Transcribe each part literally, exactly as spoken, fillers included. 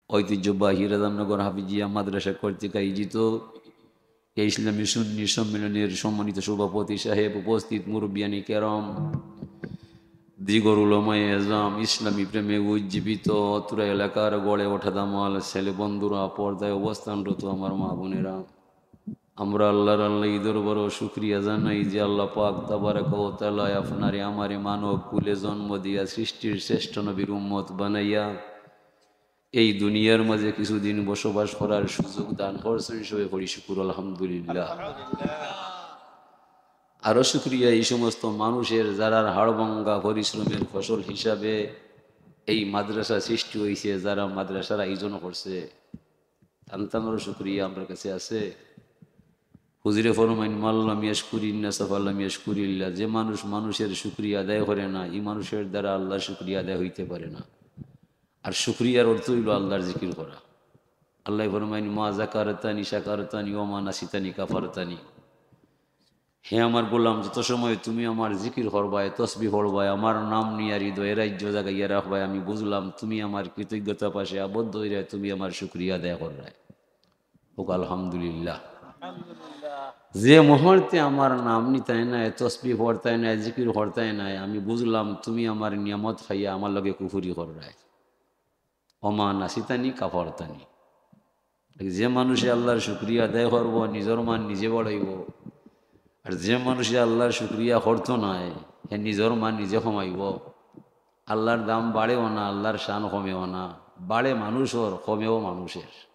ঐতিহ্যবাহী রাধানগর হাফিজিয়া মাদ্রাসা কর্তৃক আয়োজিত এই ইসলামী সুন্নি সম্মেলনের সম্মানিত সভাপতি সাহেব, উপস্থিত মুরব্বিয়ানে কেরাম, দিগর উলামায়ে এজাম, ইসলামী প্রেমে উজ্জীবিত অত্র এলাকার গড়ে ওঠা দামাল ছেলে বন্ধুরা, পর্দায় অবস্থানরত আমার মা বোনেরা, আমরা আল্লাহর আল্লাহ এই দরবারও শুকরিয়া জানাই যে আল্লাহ পাক তাবারাকা ওয়া তাআলা আপনারে আমারে মানব কুলে জন্ম দিয়া সৃষ্টির শ্রেষ্ঠ নবীর উম্মত বানাইয়া এই দুনিয়ার মাঝে কিছুদিন বসবাস করার সুযোগ দান করছেন। সবে পড়ি শুকুর আলহামদুলিল্লাহ। আরো শুকরিয়া এই সমস্ত মানুষের যারার হাড়ভাঙ্গা পরিশ্রমের ফসল হিসাবে এই মাদ্রাসা সৃষ্টি হইছে, যারা মাদ্রাসার আয়োজন করছে, তান তানরও শুকরিয়া আমরার কাছে আছে। হুজুরে ফরমাইন, "মাল্লাম ইয়াশকুরিন নাসা ফাল্লাম ইয়াশকুরিল্লাহ।" যে মানুষ মানুষের শুকরিয়া আদায় করে না, এই মানুষের দ্বারা আল্লাহর শুকরিয়া আদায় হইতে পারে না। আর শুকরিয়ার অর্থ হইল আল্লাহর জিকির করা। আল্লাহ ফরমাইন, "মা জাকারতানি শাকারতানি ওয়া মা নাসিতানি কাফারতানি।" হে আমার গোলাম, যত সময় তুমি আমার জিকির করবায়, তসবি পড়বায়, আমার নাম নিয়া হৃদয়ে রাজ্য জাগাইয়া রাখবায়, আমি বুঝলাম তুমি আমার কৃতজ্ঞতা পাশে আবদ্ধ হইরায়, তুমি আমার শুকরিয়া আদায় কররায়। হোক আলহামদুলিল্লাহ। যে মুহূর্তে আমার নাম নিতায় নায়, তসবি পড়তায় নায়, জিকির করতায় নায়, আমি বুঝলাম তুমি আমার নিয়ামত খাইয়া আমার লগে কুফুরি কররায়। ওমা নাসিতানি কাফারতানি। যে মানুষে আল্লাহর শুকরিয়া আদায় করবো, নিজর মান নিজে বাড়াইবো। আর যে মানুষে আল্লাহর শুকরিয়া করতো নায়, হে নিজর মান নিজে কমাইবো। আল্লাহর দাম বাড়েও না, আল্লাহর শান কমেও না, বাড়ে মানুষর, কমেও মানুষের।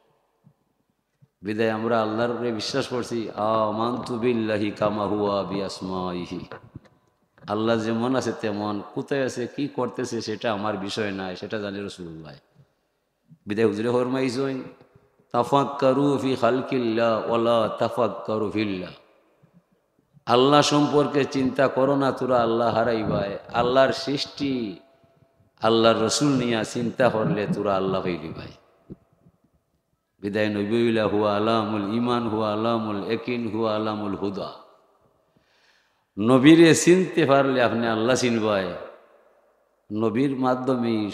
বিদায় আমরা আল্লাহর উপরে বিশ্বাস করছি, আমানতু বিল্লাহি কামা হুয়া বিআসমাইহি। আল্লাহ যেমন আছে তেমন, কোথায় আছে, কি করতেছে, সেটা আমার বিষয় নয়, সেটা জানে রাসূলুল্লাহ। বিদায় হুজুরে ফরমাইছইন, "তাফাক্কারু ফি খালকিল্লাহ ওয়ালা তাফাক্কারু ফিল্লাহ।" আল্লাহ সম্পর্কে চিন্তা করো না, তোরা আল্লাহ হারাইবায়। আল্লাহর সৃষ্টি, আল্লাহর রসুল নিয়া চিন্তা করলে তোরা আল্লাহ পাইলিবায়। বিদায় নবী অইলা হুয়া আলামুল ইমান, হুয়া আলামুল একিন, হুয়া আলামুল হুদা। নবীরে চিনতে পারলে আপনে আল্লাহ চিনবায়। নবীর মাধ্যমেই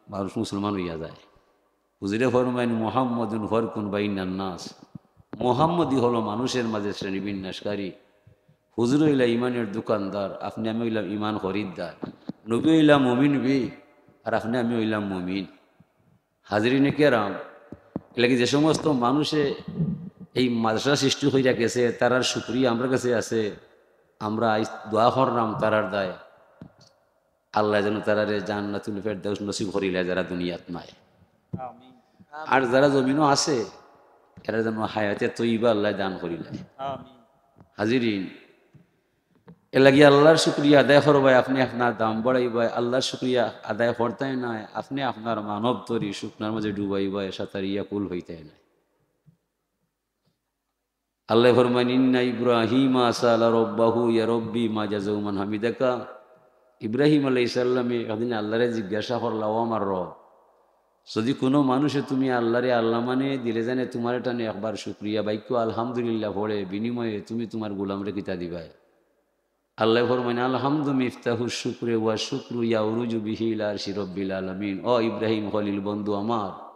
মানুষ মুসলমান হইয়া যায়। হুজুরে ফরমাইন, "মুহাম্মাদুন ফারকুন বাইনান নাস।" মুহাম্মদই হলো মানুষের মাঝে শ্রেণী বিন্যাসকারী। হুজুর হইলা ইমানের দোকানদার, আপনে আমি হইলাম ইমান খরিদ্দার। নবী হইলা মুমিন বি, আর আপনে আমি হইলাম মুমিন। হাজিরিনে কেরাম, এর লাগি যে সমস্ত মানুষে এই মাদ্রাসা সৃষ্টি কইরা গেছে, তারার শুকরিয়া আমরার কাছে আছে। আমরা আইজ দোয়া করলাম তারার দায়, আল্লাহ যেন তারারে জান্নাতুল ফেরদাউস নসিব করিলায় যারা দুনিয়াত নাই। আমিন। আর যারা জমিনও আছে, এরা যেন হায়াতে তৈবা আল্লাহ দান করিলায়। আমিন। হাজিরিন, এর লাগি আল্লাহর শুকরিয়া আদায় করবায়, আপনে আপনার দাম বাড়াইবায়। আল্লাহর শুকরিয়া আদায় করতায় নায়, আপনে আপনার মানব তরি শুকনার মাঝে ডুবাইবায়, সাঁতারিয়া কুল হইতায় নায়। আল্লাহ ফরমাইন, "ইন্না ইব্রাহিমা সাআলা রাব্বাহু ইয়া রাব্বি মা জাযাউ মান হামিদাকা।" ইব্রাহিম আলাইহিস সালামে একদিন আল্লাহরে জিজ্ঞাসা করলা, "ও আমার রব, যদি কোনো মানুষে তুমি আল্লাহরে আল্লাহ মানে দিলে জানে তোমার টানে একবার শুকরিয়া বাক্য আলহামদুলিল্লাহ পড়ে, বিনিময়ে তুমি তোমার গোলামরে কিতা দিবায়?" আল্লাহ ফরমাইন, "আলহামদু মিফতাহু শুকরে ওয়া শুকরু ইয়াউরুজু বিহি ইলা আরশি রব্বিল আলামিন।" ও ইব্রাহিম খলিল বন্ধু আমার,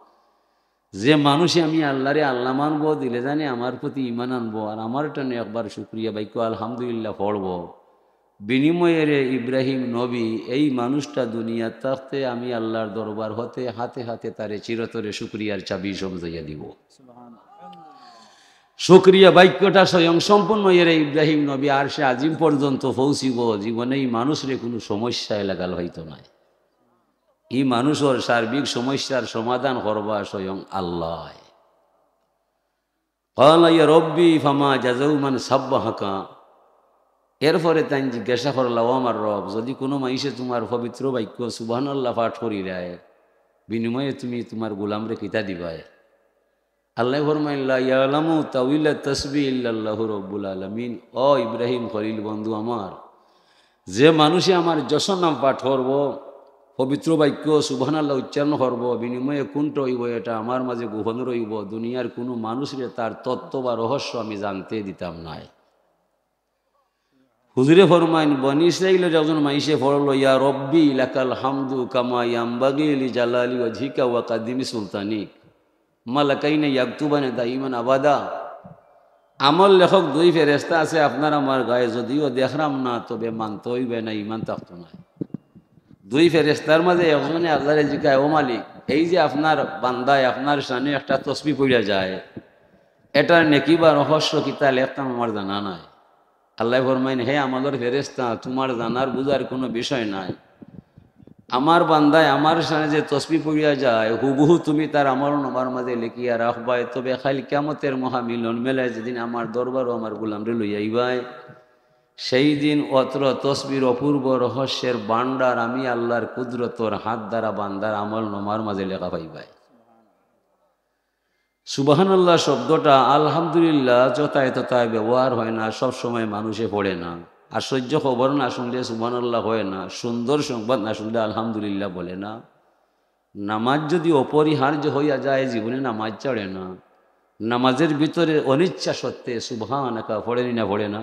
যে মানুষে আমি আল্লাহরে আল্লাহ মানবো, দিলে জানে আমার প্রতি ঈমান আনবো, আর আমার টানে একবার শুকরিয়া বাক্য আলহামদুলিল্লাহ পড়বো, বিনিময়ে রে ইব্রাহিম নবী, এই মানুষটা দুনিয়াত থাকতে আমি আল্লাহর দরবার হতে হাতে হাতে তারে চিরতরে শুকরিয়ার চাবি সমঝাইয়া দিব। সুবহানাল্লাহ। শুকরিয়া বাক্যটা স্বয়ং সম্পূর্ণ এরে ইব্রাহিম নবী আরশে আজিম পর্যন্ত পৌঁছিব, জীবনে এই মানুষরে কোনো সমস্যায় লাগাল হইতো নায়। এই মানুষর সার্বিক সমস্যার সমাধান করবা স্বয়ং আল্লাহ। ক্বালা ইয়া রব্বি ফামা জাযাউ মান সাব্বাহাকা। এরপরে তাইন জিজ্ঞাসা করলা, "ও আমার রব, যদি কোনো মাইনষে তোমার পবিত্র বাক্য সুবহানাল্লাহ পাঠ করিলায়, বিনিময়ে তুমি তোমার গোলামরে কিতা দিবায়?" আল্লাহ ফরমাইন, "লা ইয়ালামু তাউইলা তাসবিহ ইল্লাল্লাহু রাব্বুল আলামিন।" ও ইব্রাহিম খলিল বন্ধু আমার, যে মানুষে আমার যশ নাম পাঠ করব, পবিত্র বাক্য সুবহানাল্লাহ উচ্চারণ করব, বিনিময়ে কোনটা হইব এটা আমার মাঝে গোপন রইব, দুনিয়ার কোনো মানুষরে তার তত্ত্ব বা রহস্য আমি জানতে দিতাম নায়। হুজুরে ফরমাইন, বনি ইসরাইলর একজন মাইনষে পড়লো, "ইয়া রব্বি লাকাল হামদু কামা ইয়ামবাগি লি জালালি ওয়াজহিকা ওয়া কাদিমি সুলতানিক।" মালাকাইনে ইয়াকতুবানে দাইমান আবাদা। আমল লেখক দুই ফেরেশতা আছে আপনার আমার গায়ে, যদিও দেখরাম না, তবে মানতে অইবে না, ইমান থাকতো না। দুই ফেরেশতার মাঝে একজনে আল্লাহরে জিকায়, "ও মালিক, এই যে আপনার বান্দায় আপনার শানে একটা তসবি পড়িয়া যায়, এটার নেকি বা রহস্য কিতা লেখতাম আমার জানা নাই।" আল্লায় ফরমাইন, "হে আমলর ফেরেশতা, তোমার জানার বুঝার কোনো বিষয় নাই। আমার বান্দায় আমার শানে যে তসবি পড়িয়া যায়, হুবহু তুমি তার আমল নামার মাঝে লেখিয়া রাখবায়, তবে কাইল কিয়ামতের মহামিলন মেলায় যেদিন আমার দরবারো আমার গোলামরে লইয়া আইবায়, সেই দিন অত্র তসবির অপূর্ব রহস্যের ভান্ডার আমি আল্লাহর কুদরতর হাত দ্বারা বান্দার আমল নামার মাঝে লেখা পাইবায়।" সুবহানাল্লাহ শব্দটা আলহামদুলিল্লাহ যথায় তথায় ব্যবহার হয় না, সব সময় মানুষে পড়ে না। আশ্চর্য খবর না শুনলে সুবহানাল্লাহ হয় না, সুন্দর সংবাদ না শুনলে আলহামদুলিল্লাহ বলে না। নামাজ যদি অপরিহার্য হইয়া যায়, জীবনে নামাজ ছাড়ে না। নামাজের ভিতরে অনিচ্ছা সত্ত্বে সুবহানাকা পড়েনি না, পড়ে না?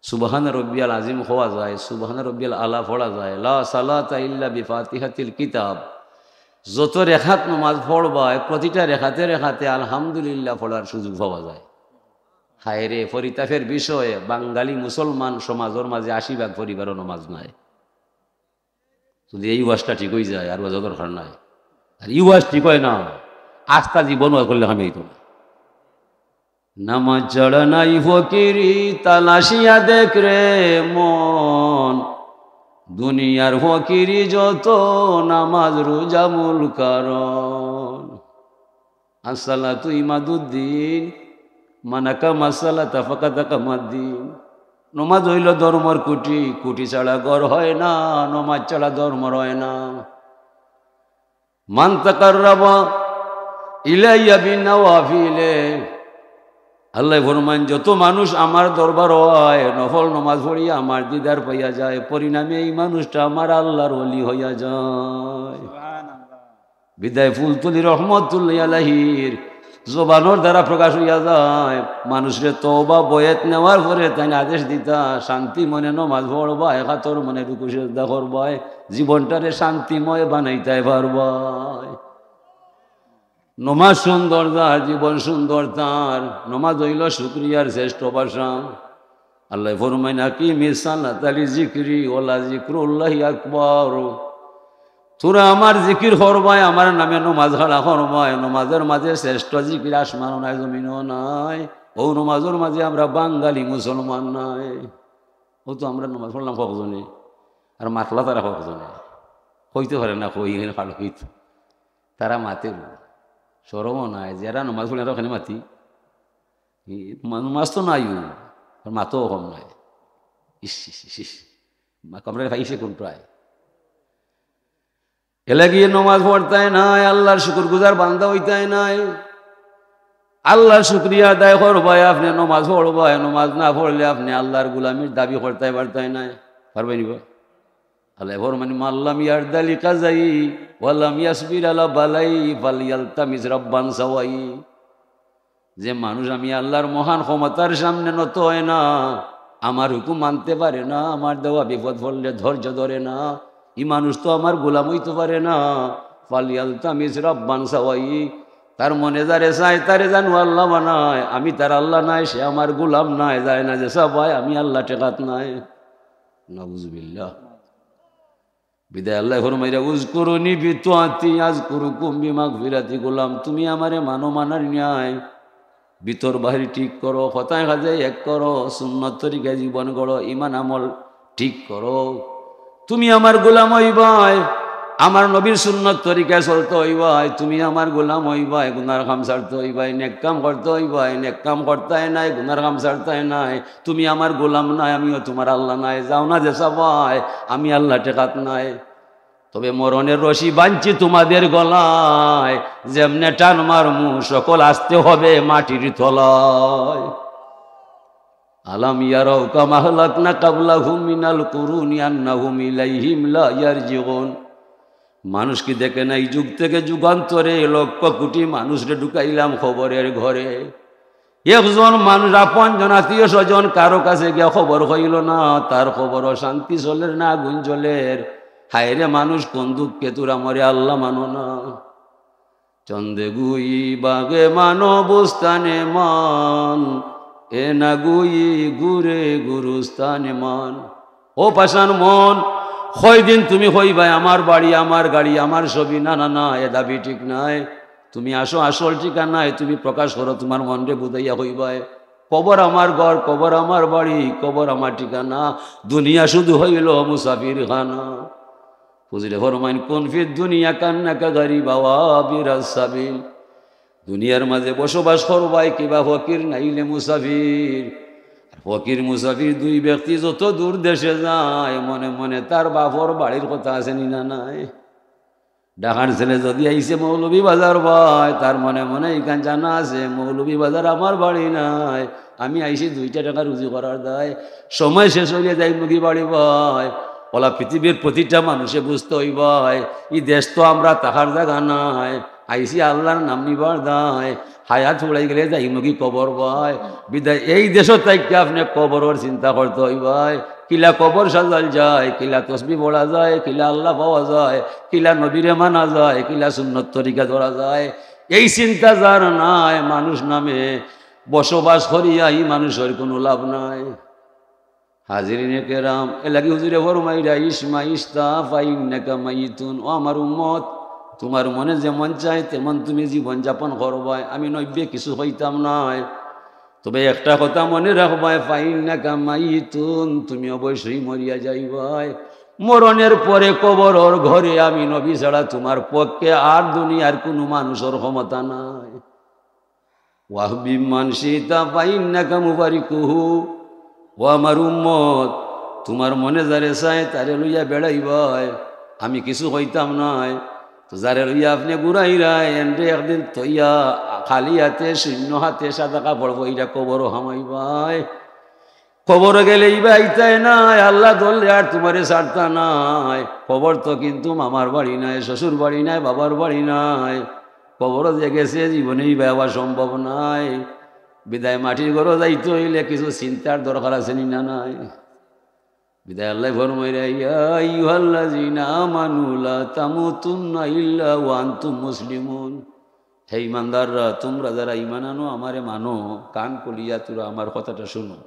সুবহান রব্বিয়াল আজিম হওয়া যায়, সুবহান রব্বিয়াল আলা পড়া যায়, লা সালাতা ইল্লা বিফাতিহাতিল কিতাব। যত রেখাত নামাজ পড়বায়, প্রতিটা রেখাতে রেখাতে আলহামদুলিল্লাহ পড়ার সুযোগ পাওয়া যায়। হায় রে, পরিতাপের বিষয়ে বাঙালি মুসলমান সমাজের মাঝে আশি ভাগ পরিবারও নামাজ নাই। যদি এই ওয়াজটা ঠিক হয়ে যায়, আর ওয়াজও দরকার নাই। আর এই ওয়াজ ঠিক হয় না, আস্তা জীবন ওয়াজ করলে আমি হইতো না। নামাজ ছাড়া নাই ফকিরি, তালাশিয়া দেখ রে মন, দুনিয়ার ফকিরি যত, নামাজ রোজা মূল কারণ। আসসালাতু ইমাদুদ্দিন, মানাকা মাসালাতা ফাকাদা কামাদ্দিন। নমাজ হইল ধর্মর কুটি, কুটি ছাড়া ঘর হয় না, নমাজ ছাড়া ধর্ম রয় না। মান তাকাররাবা ইলাইয়া বিন নাওয়াফিলে। আল্লাহ ফরমান, যত মানুষ আমার দরবার হয়, নফল নমাজ পড়িয়া আমার দিদার পাইয়া যায়, পরিণামে এই মানুষটা আমার আল্লাহর ওলি হইয়া যায়। বিদায় ফুলতলি রহমতুল্লাহ আলাইহির জবানর দ্বারা প্রকাশ হইয়া যায়, মানুষরে তওবা বয়েত নেওয়ার পরে তাই আদেশ দিতা, শান্তি মনে নমাজ পড়বায়, একাতর মনে রুকু সেজদা করবায়, জীবনটারে শান্তিময় বানাইতায় পারবায়। নমাজ সুন্দর যার, জীবন সুন্দর তার। নমাজ হইল শুকরিয়ার শ্রেষ্ঠ ভাষা। আল্লাহ ফরমাইন, "আকিমিস সালাতা লিজিকরি ওয়ালা জিকরুল্লাহি আকবার।" তোরা আমার জিকির করবায়, আমার নামে নমাজ খাড়া করবায়। নমাজের মাঝে শ্রেষ্ঠ জিকির আসমানও নাই, জমিনও নাই। ও নমাজের মাঝে আমরা বাঙালি মুসলমান নাই। ও তো আমরা নমাজ পড়লাম কতজনে, আর মাতলা তারা কতজনে, কইতে পারে না, কই এখানে ফাড় কইতো। তারা মাতে, শরমও নাই, যারা নমাজ পড়ে, ওখানে মাতি। এই মা-, নমাজ তো নাই, ও আর মাতও কম নাই। ইস, ইস, ইস, ইস। মা-, কামড়ে পাইছে কোনটায়? এলাগিয়ে নমাজ পড়তায় নাই, আল্লাহর শুকুর গুজার বান্দা হইতায় নাই। আল্লাহর শুকরিয়া আদায় করবায়, আপনি নমাজ পড়বায়, নমাজ না পড়লে আপনি আল্লাহর গুলামির দাবি করতায় পারতায় নাই। পারবায় নিবা? আল্লাহ ফরমান, "মাল্লাম ইয়ারদালি কাজাই ওয়ালাম ইয়াসবির আলা বালাই ফালিয়ালতামিস রাব্বান সাওয়াই।" যে মানুষ আমি আল্লাহর মহান ক্ষমতার সামনে নত হয় না, আমার হুকুম মানতে পারে না, আমার দেওয়া বিপদ পড়লে ধৈর্য ধরে না, এই মানুষ তো আমার গোলাম হইতে পারে না। ফালিয়ালতামিস রাব্বান সাওয়াই, তার মনে যারে চায় তারে জানো আল্লাহ বানায়, আমি তার আল্লাহ নাই, সে আমার গোলাম নাই, যায় না যে সবাই আমি আল্লাহ ঠেকাত নাই। নাউজুবিল্লাহ। বিদায় আল্লাহ ফরমাইরা, "উযকুরুনি বিতাআতি আযকুরুকুম বিমাগফিরাতি।" গোলাম, তুমি আমারে মানো মানার ন্যায়, ভিতর বাহির ঠিক করো, কথায় কাজে এক করো, সুন্নত তরিকায় জীবন গড়ো, ইমান আমল ঠিক করো। তুমি আমার গোলাম হইবায়, আমার নবীর সুন্নত তরিকায় চলতে হইবায়, তুমি আমার গোলাম হইবায়, গুনার কাম ছাড়তে হইবায়, নেক কাম করতে হইবায়, নেক কাম করতায় নাই, গুনার কাম ছাড়তায় নাই। তুমি আমার গোলাম নায়, আমিও তোমার আল্লাহ নায়। যাও না যে সবাই, আমি আল্লাহ ঠেকাত নায়। তবে মরণের রশি বানছি তোমাদের গলায়, যেমনে টান মারমু সকল আসতে হবে মাটির তলায়। আলাম ইয়ারাউ কাম আহলাকনা কাবলাহুম মিনাল কুরুনি আন্নাহুম ইলাইহিম লা ইয়ারজিউন। মানুষ কি দেখে না, এই যুগ থেকে যুগান্তরে লক্ষ কোটি মানুষরে ঢুকাইলাম কবরের ঘরে। একজন মানুষ, আপনজন, আত্মীয় স্বজন কারো কাছে গিয়া খবর কইল না, তার কবরো শান্তি চলের না আগুন জ্বলের। হায় রে মানুষ, কোন দুঃখে তোরা মরে আল্লাহ মানো না। চন্দে গুই বাগে মানো বুস্তানে মান, এ না গুই গুরে গুরুস্তানে মান। ও পাষাণ মন, কয়দিন তুমি কইবায় আমার বাড়ি, আমার গাড়ি, আমার ছবি? না, না, না, এ দাবি ঠিক নায়। তুমি আসো আসল ঠিকানায়, তুমি প্রকাশ করো, তুমার মনরে বুঝাইয়া কইবায়, কবর আমার ঘর, কবর আমার বাড়ি, কবর আমার ঠিকানা, দুনিয়া শুধু হইল মুসাফির খানা। হুজুরে ফরমাইন, কুন ফিদ দুনিয়া কান্নাকা গারিব আও আবিরাস সাবিল। দুনিয়ার মাঝে বসবাস করবায় কিবা ফকির নাইলে মুসাফির। আর ফকির মুসাফির দুই ব্যক্তি যত দূর দেশে যায়, মনে মনে তার বাপর বাড়ির কথা আছে নি না নাই? ঢাকার ছেলে যদি আইছে মৌলভীবাজার বায়, তার মনে মনে ইখান জানা আছে, মৌলভীবাজার আমার বাড়ি নায়, আমি আইছি দুইটা টেকা রুজি করার দায়, সময় শেষ অইলে যাইমুগি বাড়ি বায়। অলা পৃথিবীর প্রতিটা মানুষে বুঝতে অইবায়, ই দেশ তো আমরার থাকার জাগা নায়, আইছি আল্লার নাম নিবার দায়, হায়াত ফুরাই গেলে যাইমুগি কবর বায়। বিদায় এই দেশো থাকি আপনে কবরর চিন্তা করতে অইবায়, কিলা কবর সাজাইল যায়, কিলা তসবি পড়া যায়, কিলা আল্লা পাওয়া যায়, কিলা নবীরে মানা যায়, কিলা সুন্নত তরিকা ধরা যায়। এই চিন্তা যার নাই, মানুষ নামে বসবাস করিয়া ই মানুষর কুনু লাভ নাই। হাজিরিনে কেরাম, এরলাগি হুজুরে ফরমাইরা, ইশমা ইশতা ফাইন্নাকা মাইতুন। ও আমার উম্মত, তুমার মনে যেমন চায় তেমন তুমি জীবন যাপন করবায়, আমি নব্যে কিছু কইতাম নায়। তবে একটা কথা মনে রাখবায়, ফাইন্নাকা মাইতুন, তুমি অবশ্যই মরিয়া যাইবায়। মরণের পরে কবরর ঘরে আমি নবী ছাড়া তুমার পক্ষে আর দুনিয়ার কুনু মানুষর ক্ষমতা নাই। ওয়াহবিব মান শিতা ফাইন্নাকা মুফারিকুহু। ও আমার উম্মত, তুমার মনে যারে চায় তারে লইয়া বেড়াইবায়, আমি কিছু কইতাম নায়। তো যারে লইয়া আপনে ঘুরাইরায়, এনরে একদিন থইয়া খালি হাতে, শূন্য হাতে, সাদা কাপড় পইরা কবরো হামাইবায়। কবরো গেলে ইবা আইতায় নায়, আল্লা ধরলে আর তুমারে ছাড়তা নায়। কবর তো কিন্তু মামার বাড়ি নায়, শ্বশুর বাড়ি নায়, বাবার বাড়ি নায়। কবরো যে গেছে জীবনে ইবা আওয়া সম্ভব নায়। বিদায় মাটির ঘরো যাইতে অইলে কিছু চিন্তার দরকার আছে নি না নাই? বিদায় আল্লায় ফরমাইরা, ইয়া আইয়ুহাল্লাযীনা আমানু লা তামুতুন্না ইল্লা ওয়া আনতুম মুসলিমুন। হে ইমানদাররা, তুমরা যারা ইমান আনো, আমারে মানো, কান খুলিয়া তুরা আমার কথাটা শুনো।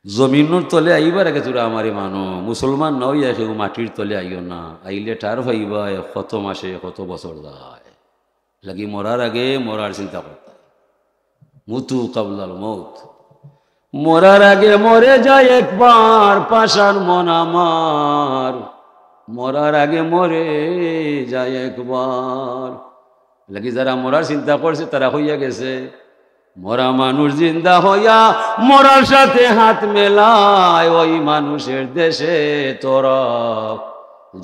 জমিনর তলে আইবার আগে তুরা আমারে মানো, মুসলমান না অইয়া কেউ মাটির তলে আইও না, আইলে ঠার পাইবায় কত মাসে কত বছর যায়। লাগি মরার আগে মরার চিন্তা করতায়। মুতু কাবলাল মউত। মরার আগে মরে যায় একবার, পাষাণ মন আমার। মরার আগে মরে যায় একবার। লাগি যারা মরার চিন্তা করছে, তারা কইয়া গেছে, মরা মানুষ জিন্দা হইয়া মরার সাথে হাত মেলায়, ওই মানুষের দেশে তোরা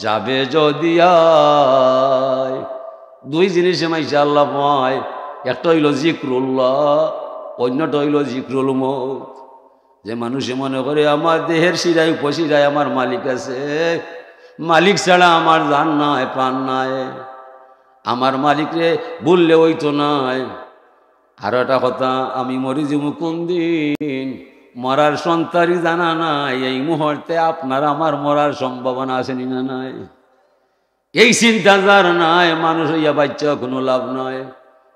যাবে যদি আয়। দুই জিনিসে মাইনষে আল্লা পায়, একটা অইলো জিক্রুল্লাহ, অন্যটা অইলো জিক্রুল মউত। যে মানুষে মনে করে আমার দেহের শিরায় উপশিরায় আমার মালিক আছে, মালিক ছাড়া আমার জান নাই, প্রাণ নাই, আমার মালিকরে ভুললে অইতো নায়। আরো একটা কথা, আমি মরি যিমু কুন দিন, মরার সন্তারি জানা নাই, এই মুহূর্তে আপনার আমার মরার সম্ভাবনা আছে নি না নাই? এই চিন্তা যার নাই, মানুষ অইয়া বাঁচিয়া কুনু লাভ নাই।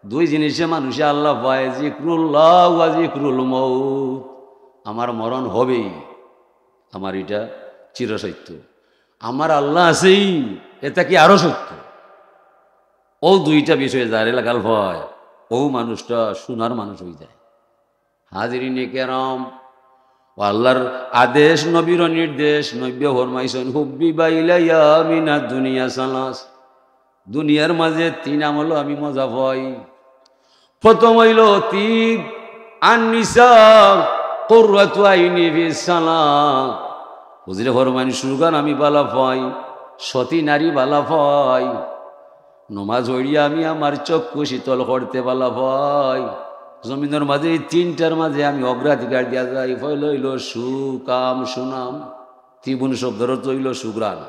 দুই জিনিসে মাইনষে আল্লা পায়, জিক্রুল্লাহ ওয়া জিক্রুল মউত। আমার মরণ হবেই, আমার ইটা চিরসত্য। আমার আল্লা আছেই, এটা কি আরো সত্য? অউ দুইটা বিষয়ে যারে লাগাল পায়, অউ মানুষটা সোনার মানুষ অইযায়। হাজিরিনে কেরাম, ও আল্লার আদেশ, নবীর নির্দেশ, নবীয়ে ফরমাইছইন, হুব্বিবা ইলাইয়া মিনাদ দুনিয়া সালাস। দুনিয়ার মাঝে তিন আমলো আমি মজা পাই। প্রথম অইলো তিব, আন-নিসা কুররাতু আইনি ফিস সালাহ। হুজুরে ফরমাইন, সুরগান আমি বালা পাই, সতী নারী বালা পাই, নমাজ পড়িয়া আমি আমার চক্ষু শীতল করতে বালা পাই। জমিনর মাঝে এই তিনটার মাঝে আমি অগ্রাধিকার দিয়া যাই। পয়লা অইলো সুকাম, সুনাম। তিবুন শব্দর অর্থ অইলো সুঘ্রাণ।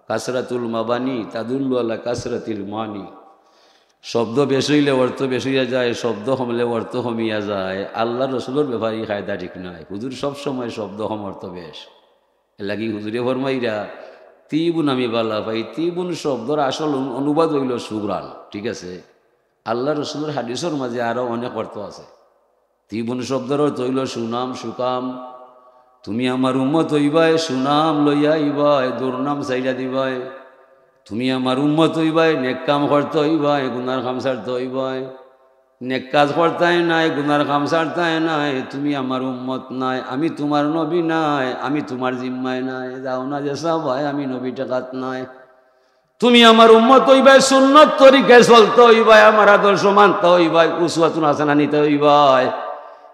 কাসরাতুল মাবানি তাদুল্লু আলা কাসরাতিল মানি। শব্দ বেশ অইলে অর্থ বেশ অইয়া যায়, শব্দ কমলে অর্থ কমিয়া যায়। আল্লার রসুলর ব্যাপারে ই কায়দা ঠিক নায়। হুজুর সব সময় শব্দ কম অর্থ বেশ। এরলাগি হুজুরে ফরমাইরা, তিবুন আমি বালা পাই। তিবুন শব্দর আসল অনু-, অনুবাদ অইলো সুঘ্রাণ, ঠিক আছে? আল্লার রসুলর হাদিসর মাঝে আরো অনেক অর্থ আছে। তিবুন শব্দর অর্থ অইলো সুনাম, সুকাম। তুমি আমার উম্মত অইবায়, সুনাম লইয়া আইবায়, দুর্নাম ছাড়িয়া দিবায়। তুমি আমার উম্মত অইবায়, নেক কাম করতে অইবায়, গুনার কাম ছাড়তে অইবায়। নেক কাজ করতায় নায়, গুনার কাম ছাড়তায় নায়, তুমি আমার উম্মত নায়, আমি তুমার নবী নায়, আমি তুমার জিম্মায় নায়। যাও না যে চাবায়, আমি নবী ঠেকাত নায়। তুমি আমার উম্মত অইবায়, সুন্নত তরিকায় চলতে অইবায়, আমার আদর্শ মানতে অইবায়, উসওয়াতুন হাসানা নিতে অইবায়।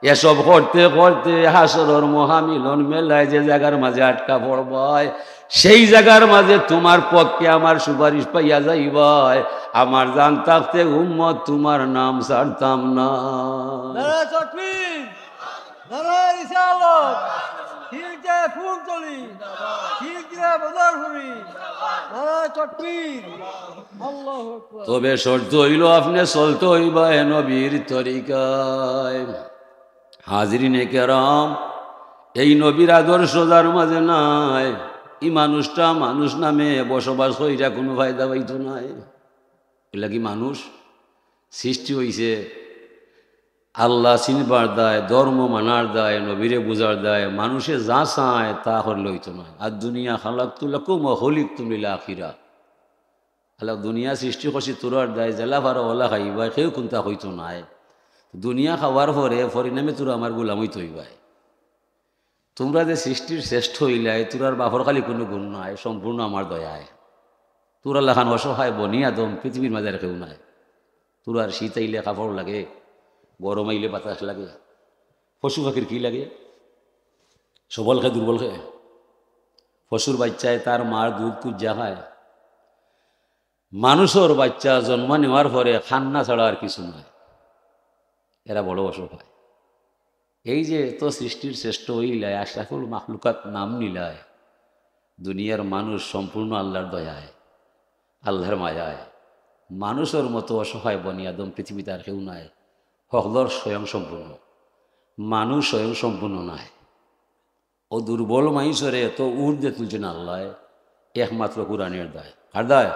এসব করতে করতে হাশরর মহামিলন মেলায় যে জাগার মাঝে আটকা পড়বায়, সেই জাগার মাঝে তুমার পক্ষে আমার সুপারিশ পাইয়া যাইবায়। আমার জান থাকতে উম্মত তুমার নাম ছাড়তাম না। নারায়ে তাকবীর, নারায়ে রিসালাত, ঠিক যে ফুলতলি, ঠিক যে বদরপুরি, নারায়ে তাকবীর, আল্লাহু আকবার। তবে শর্ত অইলো আপনে চলতে অইবায় নবীর তরিকায়। হাজিরিনে কেরাম, এই নবীর আদর্শ যার মাঝে নাই, ই মানুষটা মানুষ নামে বসবাস কইরা কুনু ফায়দা পাইতো নায়। এর লাগি মানুষ সৃষ্টি অইছে আল্লা চিনবার দায়, ধর্ম মানার দায়, নবীরে বুঝার দায়। মানুষে যা চায় তা করলে অইতো নায়। আর দুনিয়া খালাকতু লাকুম ওয়া খুলিকতুম লিল আখিরা। আল্লা দুনিয়া সৃষ্টি করছি তুরার দায়, যেলা পারো ওলা খাইবায়, কেউ কুন্তা কইতো নায়। দুনিয়া খাওয়ার পরে পরিণামে তুরা আমার গোলাম অইতে অইবায়। তুমরা যে সৃষ্টির শ্রেষ্ঠ অইলায়, তুরার বাপর খালি কুনু গুণ নাই, সম্পূর্ণ আমার দয়ায়। তুরার লাখান অসহায় বনি আদম পৃথিবীর মাঝে আর কেউ নাই। তুরার শীত আইলে কাপড় লাগে, গরম আইলে বাতাস লাগে, পশু পাখির কি লাগে? সবল খায়, দুর্বল খায়। পশুর বাচ্চায় তার মার দুধ কুজ্জা খায়। মানুষর বাচ্চা জন্ম নেওয়ার পরে কান্না ছাড়া আর কিছু নাই। এরা বড় অসহায়। এই যে এত সৃষ্টির শ্রেষ্ঠ অইলায়, আশরাফুল মাখলুকাত নাম নিলায়, দুনিয়ার মানুষ সম্পূর্ণ আল্লার দয়ায়, আল্লার মায়ায়। মানুষর মতো অসহায় বনি আদম পৃথিবীত আর কেউ নাই। হকলর স্বয়ং সম্পূর্ণ, মানুষ স্বয়ং সম্পূর্ণ নায়। ও দুর্বল মাইনষরে এত ঊর্ধ্বে তুলছইন আল্লায়, একমাত্র কোরআনের দায়। কার দায়?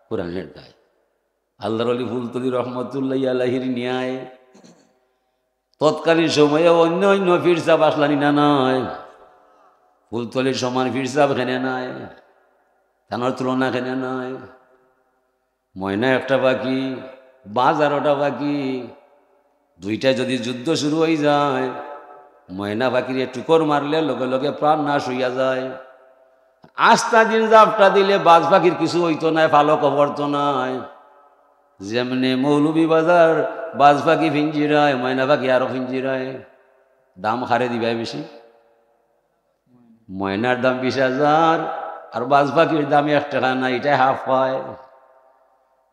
কোরআনের দায়। আল্লার অলি ফুলতলি রহমতুল্লাহি আলাইহির ন্যায় তৎকালীন সময়ে অন্য অন্য পীর সাব আছলা নি না নাই? ফুলতলির সমান পীর সাব কেনে নাই? তানর তুলনা কেনে নাই? ময়না একটা পাখি, বাজ আরোটা পাখি, দুইটায় যদি যুদ্ধ শুরু অইযায়, ময়না পাখিরে টুকর মারলে লগে লগে প্রাণ নাশ অইয়া যায়। আস্তা দিন জাপটা দিলে বাজ পাখির কিছু অইতো নায়, পালকও পড়তো নায়। যেমনে মৌলভীবাজার বাজ পাখি পিঞ্জিরায়, ময়না পাখি আরো পিঞ্জিরায়, দাম কারে দিবায় বেশি? ময়নার দাম বিশ হাজার, আর বাজ পাখির দাম এক টেকা না, ইটায় হাফ পায়।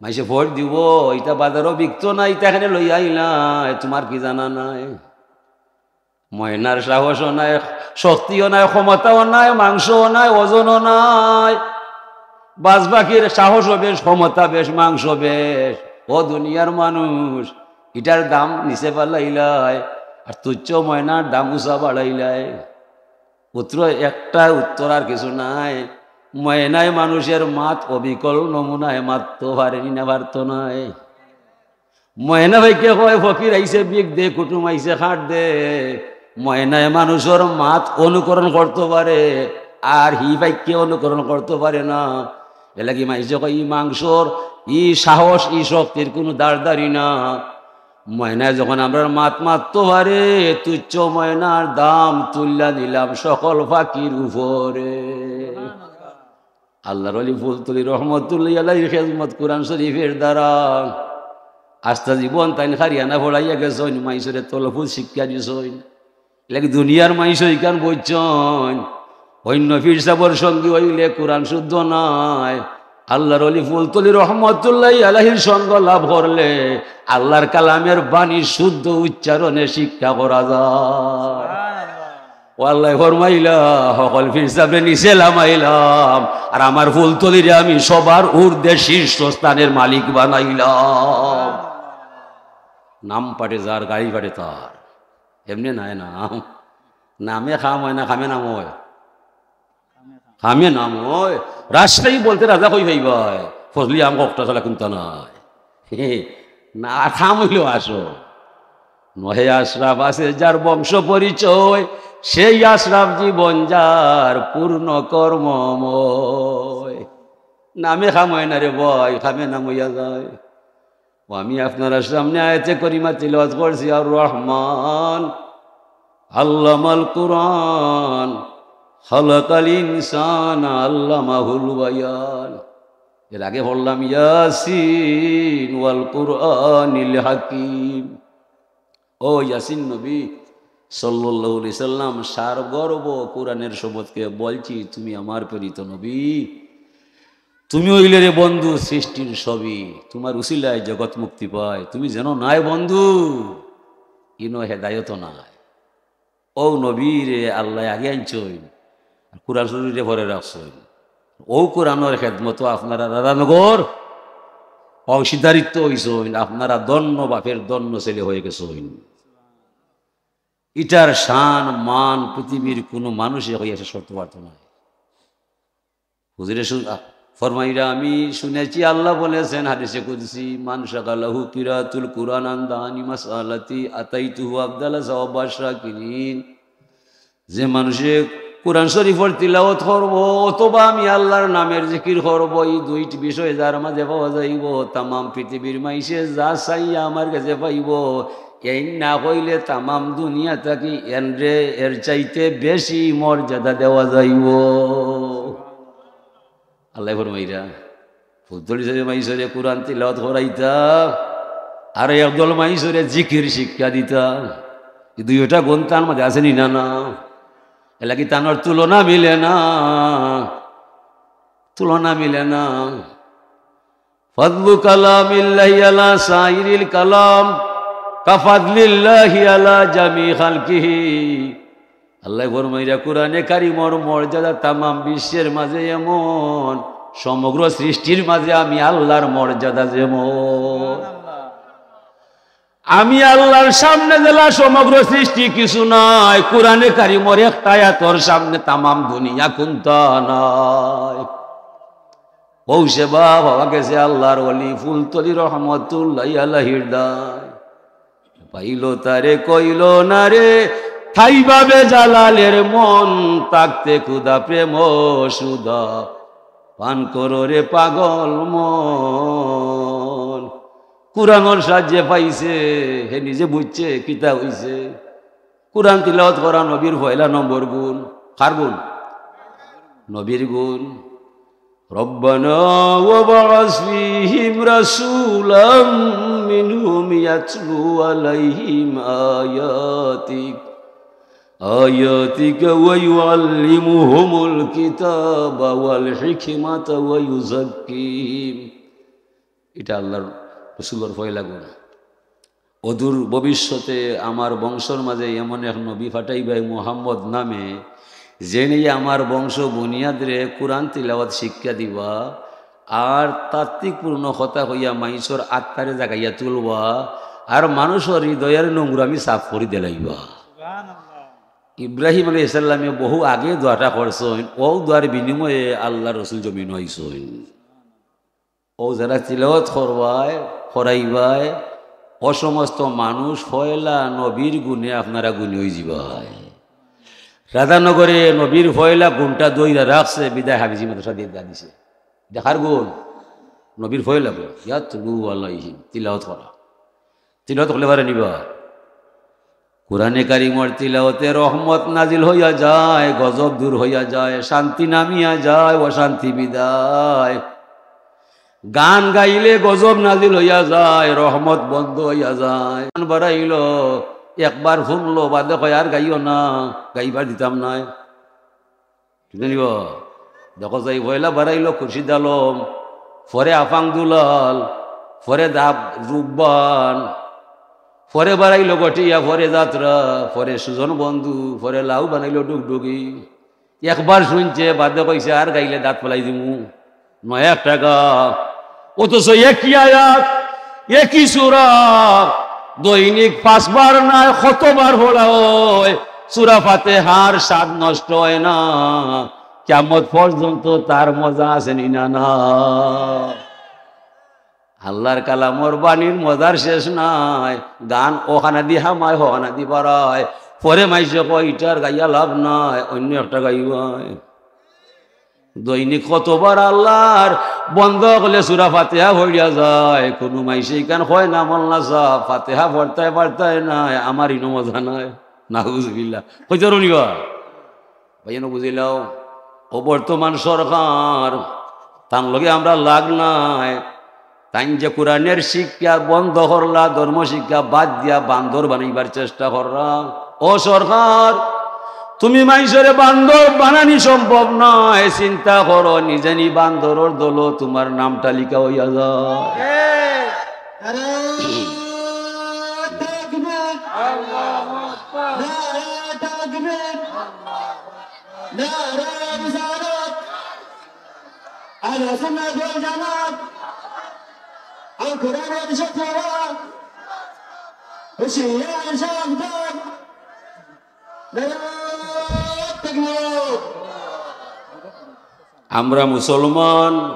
মাইনষে ভোট দিবো, ইটা বাজারো বিকতো না, ইটা কেনে লইয়া আইলায়, তুমার কি জানা নাই? ময়নার সাহসও নাই, শক্তিও নাই, ক্ষমতাও নাই, মাংসও নাই, ওজনও নাই। বাজ পাখির সাহসও বেশ, ক্ষমতা বেশ, মাংস বেশ। ও দুনিয়ার মানুষ, ইটার দাম নিচে ফালাইলায়, আর তুচ্ছ ময়নার দাম উঁচা বাড়াইলায়। উত্তর, একটা উত্তর আর কিছু নাই। ময়নায় মানুষের মাত অবিকল নমুনায় মাততো পারেনি না, পারতো নায়। ময়না পাখিয়ে কয়, "ফকির আইছে ভিক দে, কুটুম আইছে খাট দে।" ময়নায় মানুষর মাত অনুকরণ করতো পারে, আর হি পাখিয়ে অনুকরণ করতো পারে না। এর লাগি মাইনষে কয়, "ই মাংসর, ই সাহস, ই শক্তির কুনু দাড় দাড়ি না।" ময়নায় যখন আমরার মাত মাততো পারে, তুচ্ছ ময়নার দাম তুলিয়া নিলাম সকল পাখির উপরে। আল্লার অলি ফুলতলি রহমতুল্লাহি আলাইহির খেদমত কোরআন শরীফের দ্বারা। আস্তা জীবন তাইন কারিয়ানা পড়াইয়া গেছইন, মাইনষরে তলফুজ শিক্ষা দিছইন। এর লাগি দুনিয়ার মাইনষে ইখান বুঝছইন, অইন্য পীর সাবর সঙ্গী অইলে কোরআন শুদ্ধ নায়। আল্লার অলি ফুলতলি রহমতুল্লাহি আলাইহির সঙ্গ লাভ করলে আল্লার কালামের বাণী শুদ্ধ উচ্চারণে শিক্ষা করা যায়। ও আল্লায় ফরমাইলা, "হকল পীর সাবরে নিচে লামাইলাম, আর আমার ফুলতলিরে আমি সবার ঊর্ধ্বে শীর্ষ স্থানের মালিক বানাইলাম।" নাম পাটে যার, গাড়ি পাটে তার। এমনে নায় না। নামে কাম অয় না, কামে নাম অয়। হামে নাম অয়, রাজশাহী বলতে রাজা কই পাইবায়, ফজলি আম ককটা ছাড়া কুন্তা নাই। না, আর খাম অইলো আসো। নহে আশরাফ আছে যার বংশ পরিচয়, সেই আশরাফ জীবন যার পূর্ণ কর্মময়। নামে খাম অয় না রে ভাই, খামে নাম অইয়া যায়। ও, আমি আপনারার সামনে আয়াতে করিমা তিলাওয়াত করছি, আর রহমান আল্লামাল কুরআন, খালাকাল ইনসান আল্লামাহুল বায়ান। এর আগে পড়লাম ইয়াসিন ওয়াল কুরআনিল হাকিম। ও ইয়াসিন নবী সাল্লাল্লাহু আলাইহি সাল্লাম, সারগর্ব কোরআনের শপথকে বলছি, তুমি আমার প্রেরিত নবী। তুমি অইলে রে বন্ধু সৃষ্টির সবই, তোমার উসিলায় জগৎ মুক্তি পায়। তুমি যেন নাই বন্ধু, ইনো হেদায়ত নাই। ও নবীরে আল্লায় আগে আনছইন, আর কোরআন শরীফরে পরে রাখছইন। ও কোরআনর খেদমতো আপনারা রাধানগর অংশীদারিত্ব অইছইন, আপনারা ধন্য বাপের ধন্য ছেলে হয়ে গেছইন। ইটার শান মান পৃথিবীর কোনো মানুষে হইয়া শেষ করতে পারতো না। হুজুরে শু-, আ, ফরমাইরা, আমি শুনেছি আল্লাহ বলেছেন হাদিসে কুদসি, "মান শাগালাহু কিরাতুল কুরআন আন দানি মাসআলাতি আতাইতুহু আফদালা সাওয়াবা শাকিরিন।" যে মানুষে কোরআন শরীফর তিলাওয়াত করব অথবা আমি আল্লাহর নামের জিকির করব, এই দুইটি বিষয় যার মাঝে পাওয়া যাইব, তামাম পৃথিবীর মাইসে যা চাইয়া আমার কাছে পাইব। এই না হইলে তামাম দুনিয়া থাকি এনরে এর চাইতে বেশি মর্যাদা দেওয়া যাইব। আল্লাহ ফরমাইরা, ফুলতলি সাহেব মাইসরে কোরআন তিলাওয়াত করাইতা, আর একদল মাইসরে জিকির শিক্ষা দিতা। এই দুইটা গুণ তার মাঝে আছে নি না? না, এর লাগি তানর তুলনা মিলে না, তুলনা মিলে না। ফাদলু কালামিল্লাহি আলা সাইরিল কালাম কাফাদলিল্লাহি আলা জামি খালকিহি। আল্লাহ ফরমাইরা, কোরআনে কারিমর মর্যাদা তামাম বিশ্বের মাঝে এমন, সমগ্র সৃষ্টির মাঝে আমি আল্লাহর মর্যাদা যেমন। আমি আল্লাহর সামনে যেলা সমগ্র সৃষ্টি কিছু নাই, কোরআনে কারিমর একটা আয়াতর সামনে তামাম দুনিয়া কুন্তা নাই। ও সেবা পাওয়া গেছে আল্লাহর ওলি ফুলতলি রহমতুল্লাহ আলাইহির দায়। পাইল তারে কইল না রে, থাইবা বেজালালের মন, থাকতে ক্ষুধা প্রেম সুধা, পান করো রে পাগল মন। কোরআনর সাহায্যে পাইছে, হে নিজে বুঝছে কিতা হইছে। কোরআন তিলাওয়াত করা নবীর পয়লা নম্বর গুণ। কার গুণ? নবীর গুণ। ربنا وابعث فيهم رسولا منهم يتلو عليهم آياتك آياتك ويعلمهم الكتاب والحكمة ويزكيهم। এটা আল্লাহর রসুলর পয়লা গুণ। অদূর ভবিষ্যতে আমার বংশর মাঝে এমন এক নবী পাঠাইবায় মুহাম্মদ নামে, যেনে আমার বংশ বুনিয়াদরে কোরআন তিলাওয়াত শিক্ষা দিবা, আর তাত্ত্বিকপূর্ণ কথা কইয়া মাইসর আত্মারে জাগাইয়া তুলবা, আর মানুষর হৃদয়ের নোংরামি সাফ করি দিলাইবা। ইব্রাহিম আলাইহিস সালামে বহু আগে দোয়াটা করছইন, ও দোয়ার বিনিময়ে আল্লাহর রসুল জমিন আইছইন। ও যারা তিলাওয়াত করবায়, করাইবায়, ও সমস্ত মানুষ পয়লা নবীর গুণে আপনারা গুণী হয়ে যাবায়। রাধানগরে নবীর পয়লা গুণটা ধইরা রাখছে, বিদায় হাফিজি মাদ্রাসা দিয়া দিছে। দেখার গুণ, নবীর পয়লা গুণ, ইয়াতলু আলাইহিম, তিলাওয়াত করা। তিলাওয়াত করলে পারে নিবা। কোরআনে কারিমর তিলাওয়াতে রহমত নাজিল হইয়া যায়, গজব দূর হইয়া যায়, শান্তি নামিয়া যায়, অশান্তি বিদায়। গান গাইলে গজব নাজিল হইয়া যায়, রহমত বন্ধ হইয়া যায়। গান বাড়াইলো, একবার শুনলো, বাদে কয়, "আর গাইও না, গাইবার দিতাম নায়।" ঠিক নি বা? দেখো যাই, পয়লা বাড়াইলো খুরশিদ আলম, পরে আফাং দুলাল, পরে দাব রুব্বান, পরে বাড়াইলো গটিয়া, পরে যাত্রা, পরে সুজন বন্ধু, পরে লাউ বানাইলো ডুগডুগি। একবার শুনছে, বাদে কইছে, "আর গাইলে দাঁত ফালাই দিমু।" নয় এক টাকা। অথচ একই আয়াত, একই সূরা, দৈনিক পাঁচবার নায়, কতবার পড়া হয়, সূরা ফাতিহার স্বাদ নষ্ট হয় না। কিয়ামত পর্যন্ত তার মজা আছে নি না? না। আল্লাহর কালামর বাণীর মজার শেষ নাই। গান অখানাদি হামায়, অখানাদি বারায়, পরে মাইনষে কয়, "ইটার গাইয়া লাভ নাই, অইন্য একটা গাইবায়।" দৈনিক কতবার আল্লাহর বন্দা অকলে সূরা ফাতিহা পড়িয়া যায়, কুনু মাইনষে ইখান কয় না, "মোল্লা সাব, ফাতিহা পড়তায় পারতায় নায়, আমার ইনো মজা নাই।" নাউজুবিল্লাহ। কইতে রনিবা? ভাইয়ানো বুঝিলাও, অউ বর্তমান সরকার, তান লগে আমরার লাগ নাই। তাইন যে কোরআনের শিক্ষা বন্ধ করলা, ধর্ম শিক্ষা বাদ দিয়া বান্দর বানাইবার চেষ্টা কররা। ও সরকার, তুমি মাইনষরে বান্দর বানানি সম্ভব নায়। চিন্তা করো, নিজে নি বান্দরর দলো তুমার নামটা লিখা অইয়া যায়। নারায়ে তাকবীর। আল্লাহু আকবার। নারায়ে তাকবীর। নারায়ে রিসালাত। আহলে সুন্নাত ওয়াল জামাত। আল কোরআনের শত্রুরা। হুঁশিয়ার সাবধান। নারায়ে তাকবীর। আমরা মুসলমান,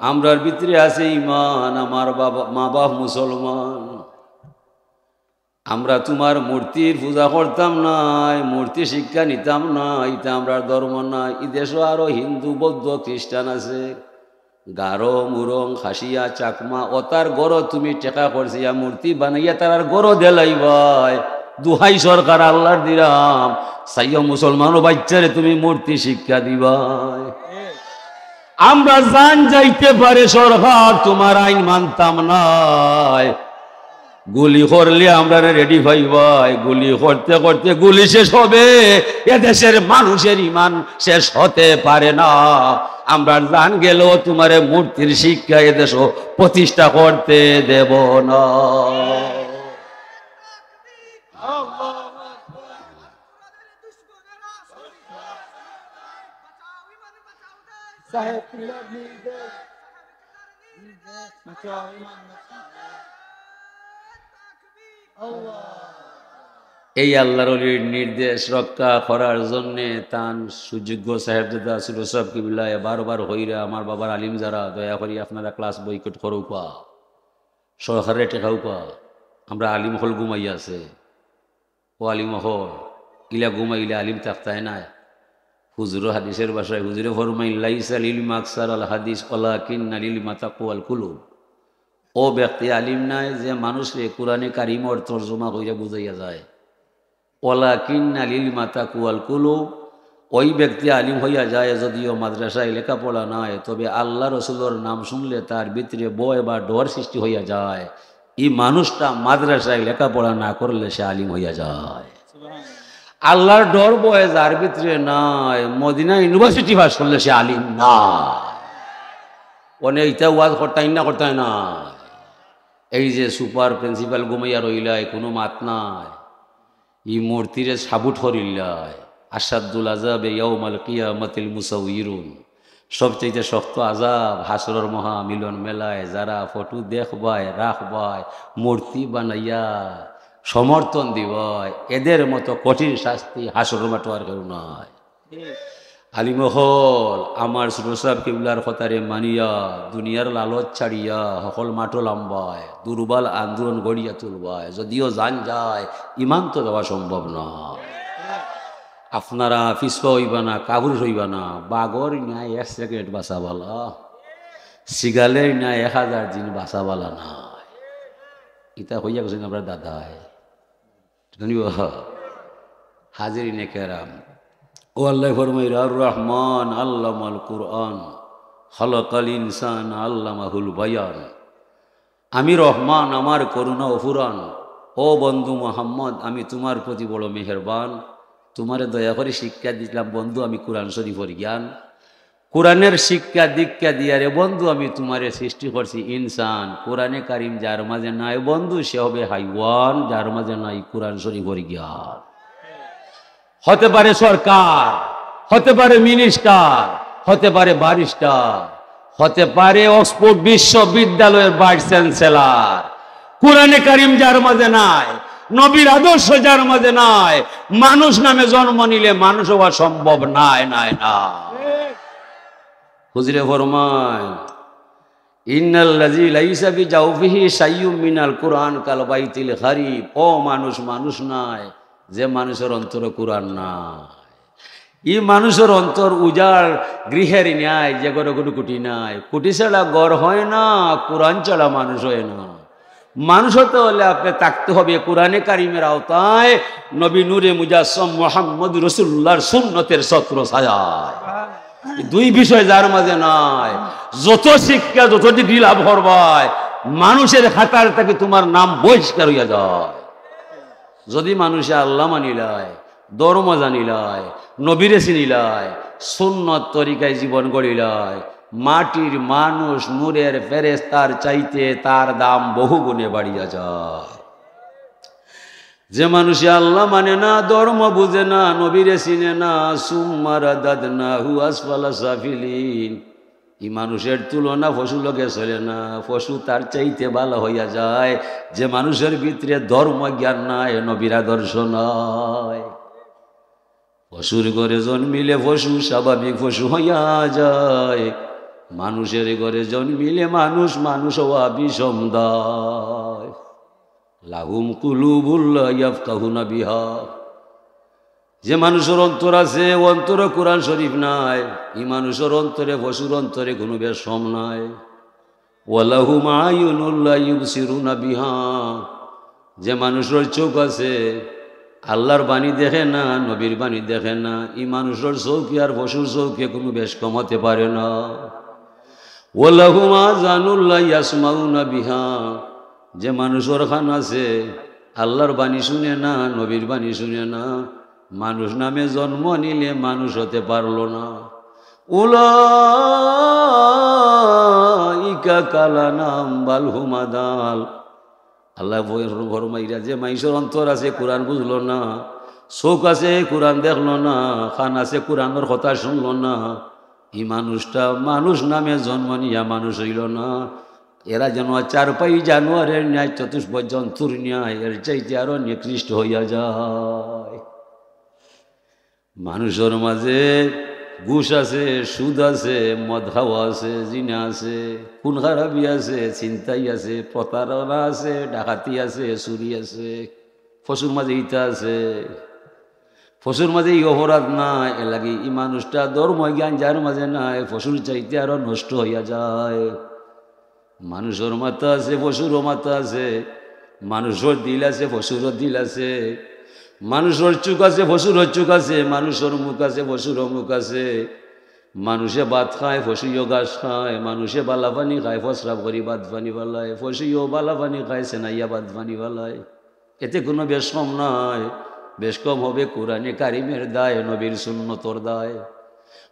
আমরার ভিতরে আছে ইমান, আমার বাবা, মা-বাপ মুসলমান। আমরা তুমার মূর্তির পূজা করতাম নায়, মূর্তি শিক্ষা নিতাম নায়, ইতা আমরার ধর্ম নায়। ই দেশো আরো হিন্দু, বৌদ্ধ, খ্রিস্টান আছে। গারো, মুরং, খাসিয়া, চাকমা, অতার ঘরো তুমি টেকা খরচিয়া মূর্তি বানাইয়া তারার ঘরো দেলাইবায়। দুহাই সরকার আল্লাহর দিরাম, চাইও মুসলমানর বাইচ্চারে তুমি মূর্তি শিক্ষা দিবায়। আমরা জান যাইতে পারে সরকার, তুমার আইন মানতাম নায়। গুলি করলে আমরারে রেডি পাইবায়, গুলি করতে করতে গুলি শেষ হবে। এদেশের মানুষের ইমান শেষ হতে পারে না। আমরার জান গেলেও তুমারে মূর্তির শিক্ষা এদেশো প্রতিষ্ঠা করতে দেব না। এই আল্লাহর ওলির নির্দেশ রক্ষা করার জন্যে তান সুযোগ্য সাহেবজাদা সুরজ সাহেব কিবলায় বারবার কইরা, আমার বাবার আলিম যারা, দয়া করি আপনারা ক্লাস বয়কট করউক্কা, সরকারে টেকাউক্কা, আমরা আলিম অকল ঘুমাইয়া আছে। ও আলিম অকল, ইলা ঘুমাইলে আলিম থাকতায় নায়। হুজুরর হাদিসের ভাষায় হুজুরে ফরমাইন, "লাইসা লিল ইলমি আকসারাল হাদিস ওয়ালাকিন্না লিল ইলমি তাকওয়াল কুলুব।" ও ব্যক্তি আলিম নায় যে মানুষরে কোরআনে কারিমর তর্জমা কইরা বুঝাইয়া যায়। ওয়ালাকিন্না লিল ইলমি তাকওয়াল কুলুব, ওই ব্যক্তি আলিম হইয়া যায় যদিও মাদ্রাসায় লেখাপড়া নাই, তবে আল্লাহ রসুলর নাম শুনলে তার ভিতরে ভয় বা ডর সৃষ্টি হইয়া যায়। এই মানুষটা মাদ্রাসায় লেখাপড়া না করলে সে আলিম হইয়া যায়। আল্লাহর ডর ভয় যার ভিতরে নাই, মদিনা ইউনিভার্সিটি পাস করলে সে আলিম না। অনে ইতা ওয়াজ করতায় না, করতায় না। এই যে সুপার প্রিন্সিপাল ঘুমাইয়া রইলায়, কুনু মাত নাই। ই মূর্তিরে সাবুট করিল্লায়। আশাদ্দুল আযাবি ইয়াউমাল কিয়ামাতিল মুসাউইরুন। সবচাইতে শক্ত আযাব হাশরর মহা মিলন মেলায় যারা ফটো দেখবায়, রাখবায়, মূর্তি বানাইয়া সমর্থন দিবায়, এদের মতো কঠিন শাস্তি হাশরর মাঠো আর কেউ নাই। আলিম অকল, আমার সুরজ সাহেব কিবলার কথারে মানিয়া, দুনিয়ার লালচ ছাড়িয়া, হকল মাঠো লামবায়, দুর্বল আন্দোলন গড়িয়া তুলবায়, যদিও জান যায়, ইমান তো দেওয়া সম্ভব না। আপনারা পিছপা অইবা না, কাপুরুষ অইবা না, বাঘর ন্যায় এক সেকেন্ড বাঁচা বালা, সিগালের ন্যায় এক হাজার দিন বাঁচা বালা না। ইতা কইয়া গেছইন আমরার দাদায়। জানিব? হাজিরিনে কেরাম, ও আল্লায় ফরমাইরা, "আর রহমান আল্লামাল কুরআন, খালাকাল ইনসান আল্লামাহুল বায়ান।" আমি রহমান, আমার করুণা অফুরান। ও বন্ধু মোহাম্মদ, আমি তুমার প্রতি বড় মেহেরবান, তুমারে দয়া করি শিক্ষা দিলাম বন্ধু আমি কোরআন শরীফর জ্ঞান। কোরআনের শিক্ষা দীক্ষা দিয়া রে বন্ধু আমি তুমারে সৃষ্টি করছি ইনসান। কোরআনে কারিম যার মাঝে নাই বন্ধু, সে হবে হাইওয়ান, যার মাঝে নাই কোরআন শরীফর জ্ঞান। হতে পারে সরকার, হতে পারে মিনিস্টার, হতে পারে ব্যারিস্টার, হতে পারে অক্সফোর্ড বিশ্ববিদ্যালয়ের ভাইস চ্যান্সেলর। কোরআনে কারিম যার মাঝে নাই, নবীর আদর্শ যার মাঝে নাই, মানুষ নামে জন্ম নিলে মানুষ হওয়া সম্ভব নায়, নায় না। হুজুরে ফরমায়, "ইন্নাল্লাযী লাইসা ফি জাওফিহি শাইউম মিনাল কুরআন কাল বাইতিল খারিব।" ও মানুষ, মানুষ নায়, যে মানুষর অন্তরে কুরআন নাই। ই মানুষর অন্তর উজাড় গৃহের ন্যায়, যে ঘরে কোনো খুঁটি নাই। খুঁটি ছাড়া ঘর হয় না, কুরআন ছাড়া মানুষ হয় না। মানুষ হতে হলে আপনি থাকতে হবে কোরআনে কারিমের আওতায়, নবী নূরে মুজাসসাম মোহাম্মদ রসুল্লাহর সুন্নতের ছত্র ছায়ায়। এই দুই বিষয় যার মাঝে নাই, যত শিক্ষা, যত ডিগ্রি লাভ করবায়, মানুষের খাতার থেকে তোমার নাম বহিষ্কার হইয়া যায়। যদি মানুষে আল্লাহ মানিলায়, ধর্ম জানিলায়, নবীরে চিনিলায়, সুন্নত তরিকায় জীবন গড়িলায়, মাটির মানুষ নূরের ফেরেস্তার চাইতে তার দাম বহু গুণে বাড়িয়া যায়। যে মানুষে আল্লাহ মানে না, ধর্ম বুঝে না, নবীরে চিনে না, সুম্মা রাদাদনাহু আসফালা সাফিলিন, ই মানুষের তুলনা পশু লগে চলে না, পশু তার চাইতে ভালো হইয়া যায়। যে মানুষের ভিতরে ধর্ম জ্ঞান নাই, নবীর আদর্শ নাই। পশুর ঘরে জন্মিলে পশু স্বাভাবিক পশু হইয়া যায়, মানুষের ঘরে জন্মিলে মানুষ মানুষ হওয়া বিষম দায়। লাহুম কুলুবুল লা ইয়াফকাহুনা বিহা। যে মানুষর অন্তর আছে, অন্তরে কোরআন শরীফ নাই, ই মানুষর অন্তরে, পশুর অন্তরে কোনো বেশকম নাই। ওয়ালাহুম আয়ুনুল লা ইউবসিরুনা বিহা। যে মানুষর চোখ আছে, আল্লাহর বাণী দেখে না, নবীর বাণী দেখে না, ই মানুষর চোখে আর পশুর চোখে কোনো বেশকম হতে পারে না। ওয়ালাহুম আযানুল লা ইয়াসমাউনা বিহা। যে মানুষর কান আছে, আল্লাহর বাণী শুনে না, নবীর বাণী শুনে না, মানুষ নামে জন্ম নিলে মানুষ হতে পারলো না। উলাইকা কাল আনআম বাল হুম আদাল। আল্লাহ ফর-, ফরমাইরা, যে মানুষর অন্তর আছে, কোরআন বুঝলো না, চোখ আছে, কোরআন দেখলো না, কান আছে, কোরআনর কথা শুনলো না, ই মানুষটা মানুষ নামে জন্ম নিয়া মানুষ হইল না। এরা যেন চারপাই জানোয়ারের ন্যায়, চতুষ্পদ জন্তুর ন্যায়, এর চাইতে আরো নিকৃষ্ট হইয়া যায়। মানুষর মাঝে ঘুষ আছে, সুদ আছে, মদ খাওয়া আছে, জিনা আছে, খুন খারাপি আছে, ছিনতাই আছে, প্রতারণা আছে, ডাকাতি আছে, চুরি আছে, পশুর মাঝে ইতা আছে। পশুর মাঝে ই অপরাধ নাই, এর লাগি ই মানুষটা ধর্ম জ্ঞান যার মাঝে নাই, পশুর চাইতে আরো নষ্ট হইয়া যায়। মানুষর মাথা আছে, পশুরও মাথা আছে, মানুষর দিল আছে, পশুরও দিল আছে, মানুষর চোখ আছে, পশুরও চোখ আছে, মানুষর মুখ আছে, পশুরও মুখ আছে। মানুষে ভাত খায়, পশুও ঘাস খায়, মানুষে বালা পানি খায়, প্রস্রাব করি ভাত পানি ফালায়, পশুও বালা পানি খায়, সেনাইয়া ভাত পানি ফালায়। এতে কোনো বেশকম নাই, বেশকম হবে কোরআনে কারিমের দায়, নবীর সুন্নতর দায়।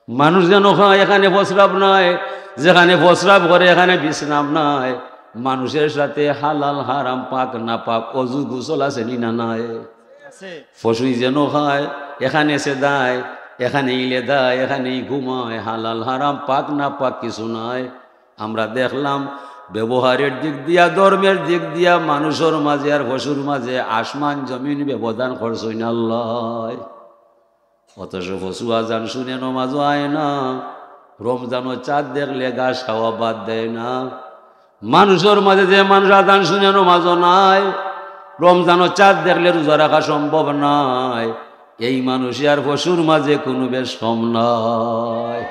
মানুষ যেন খায়, এখানে প্রস্রাব নাই, যেখানে প্রস্রাব করে এখানে বিশ্রাম নাই। মানুষের সাথে হালাল হারাম, পাক না পাক, অজু গোসল আছে নি না নাই? আছে। পশুই যেন খায়, এখানে সে দায়, এখানেই লেদায়, এখানেই ঘুমায়, হালাল হারাম, পাক না পাক কিছু নাই। আমরা দেখলাম ব্যবহারের দিক দিয়া, ধর্মের দিক দিয়া মানুষর মাঝে আর পশুর মাঝে আসমান জমিন ব্যবধান করছইন আল্লাহ। অথচ পশু আজান শুনে নমাজও আয় না, রমজানও চাঁদ দেখলে ঘাস খাওয়া বাদ দেয় না। মানুষর মাঝে যে মানুষ আজান শুনে নমাজও নাই, রমজানও চাঁদ দেখলে রোজা রাখা সম্ভব নাই, এই মানুষে আর পশুর মাঝে কোনো বেশকম নাই।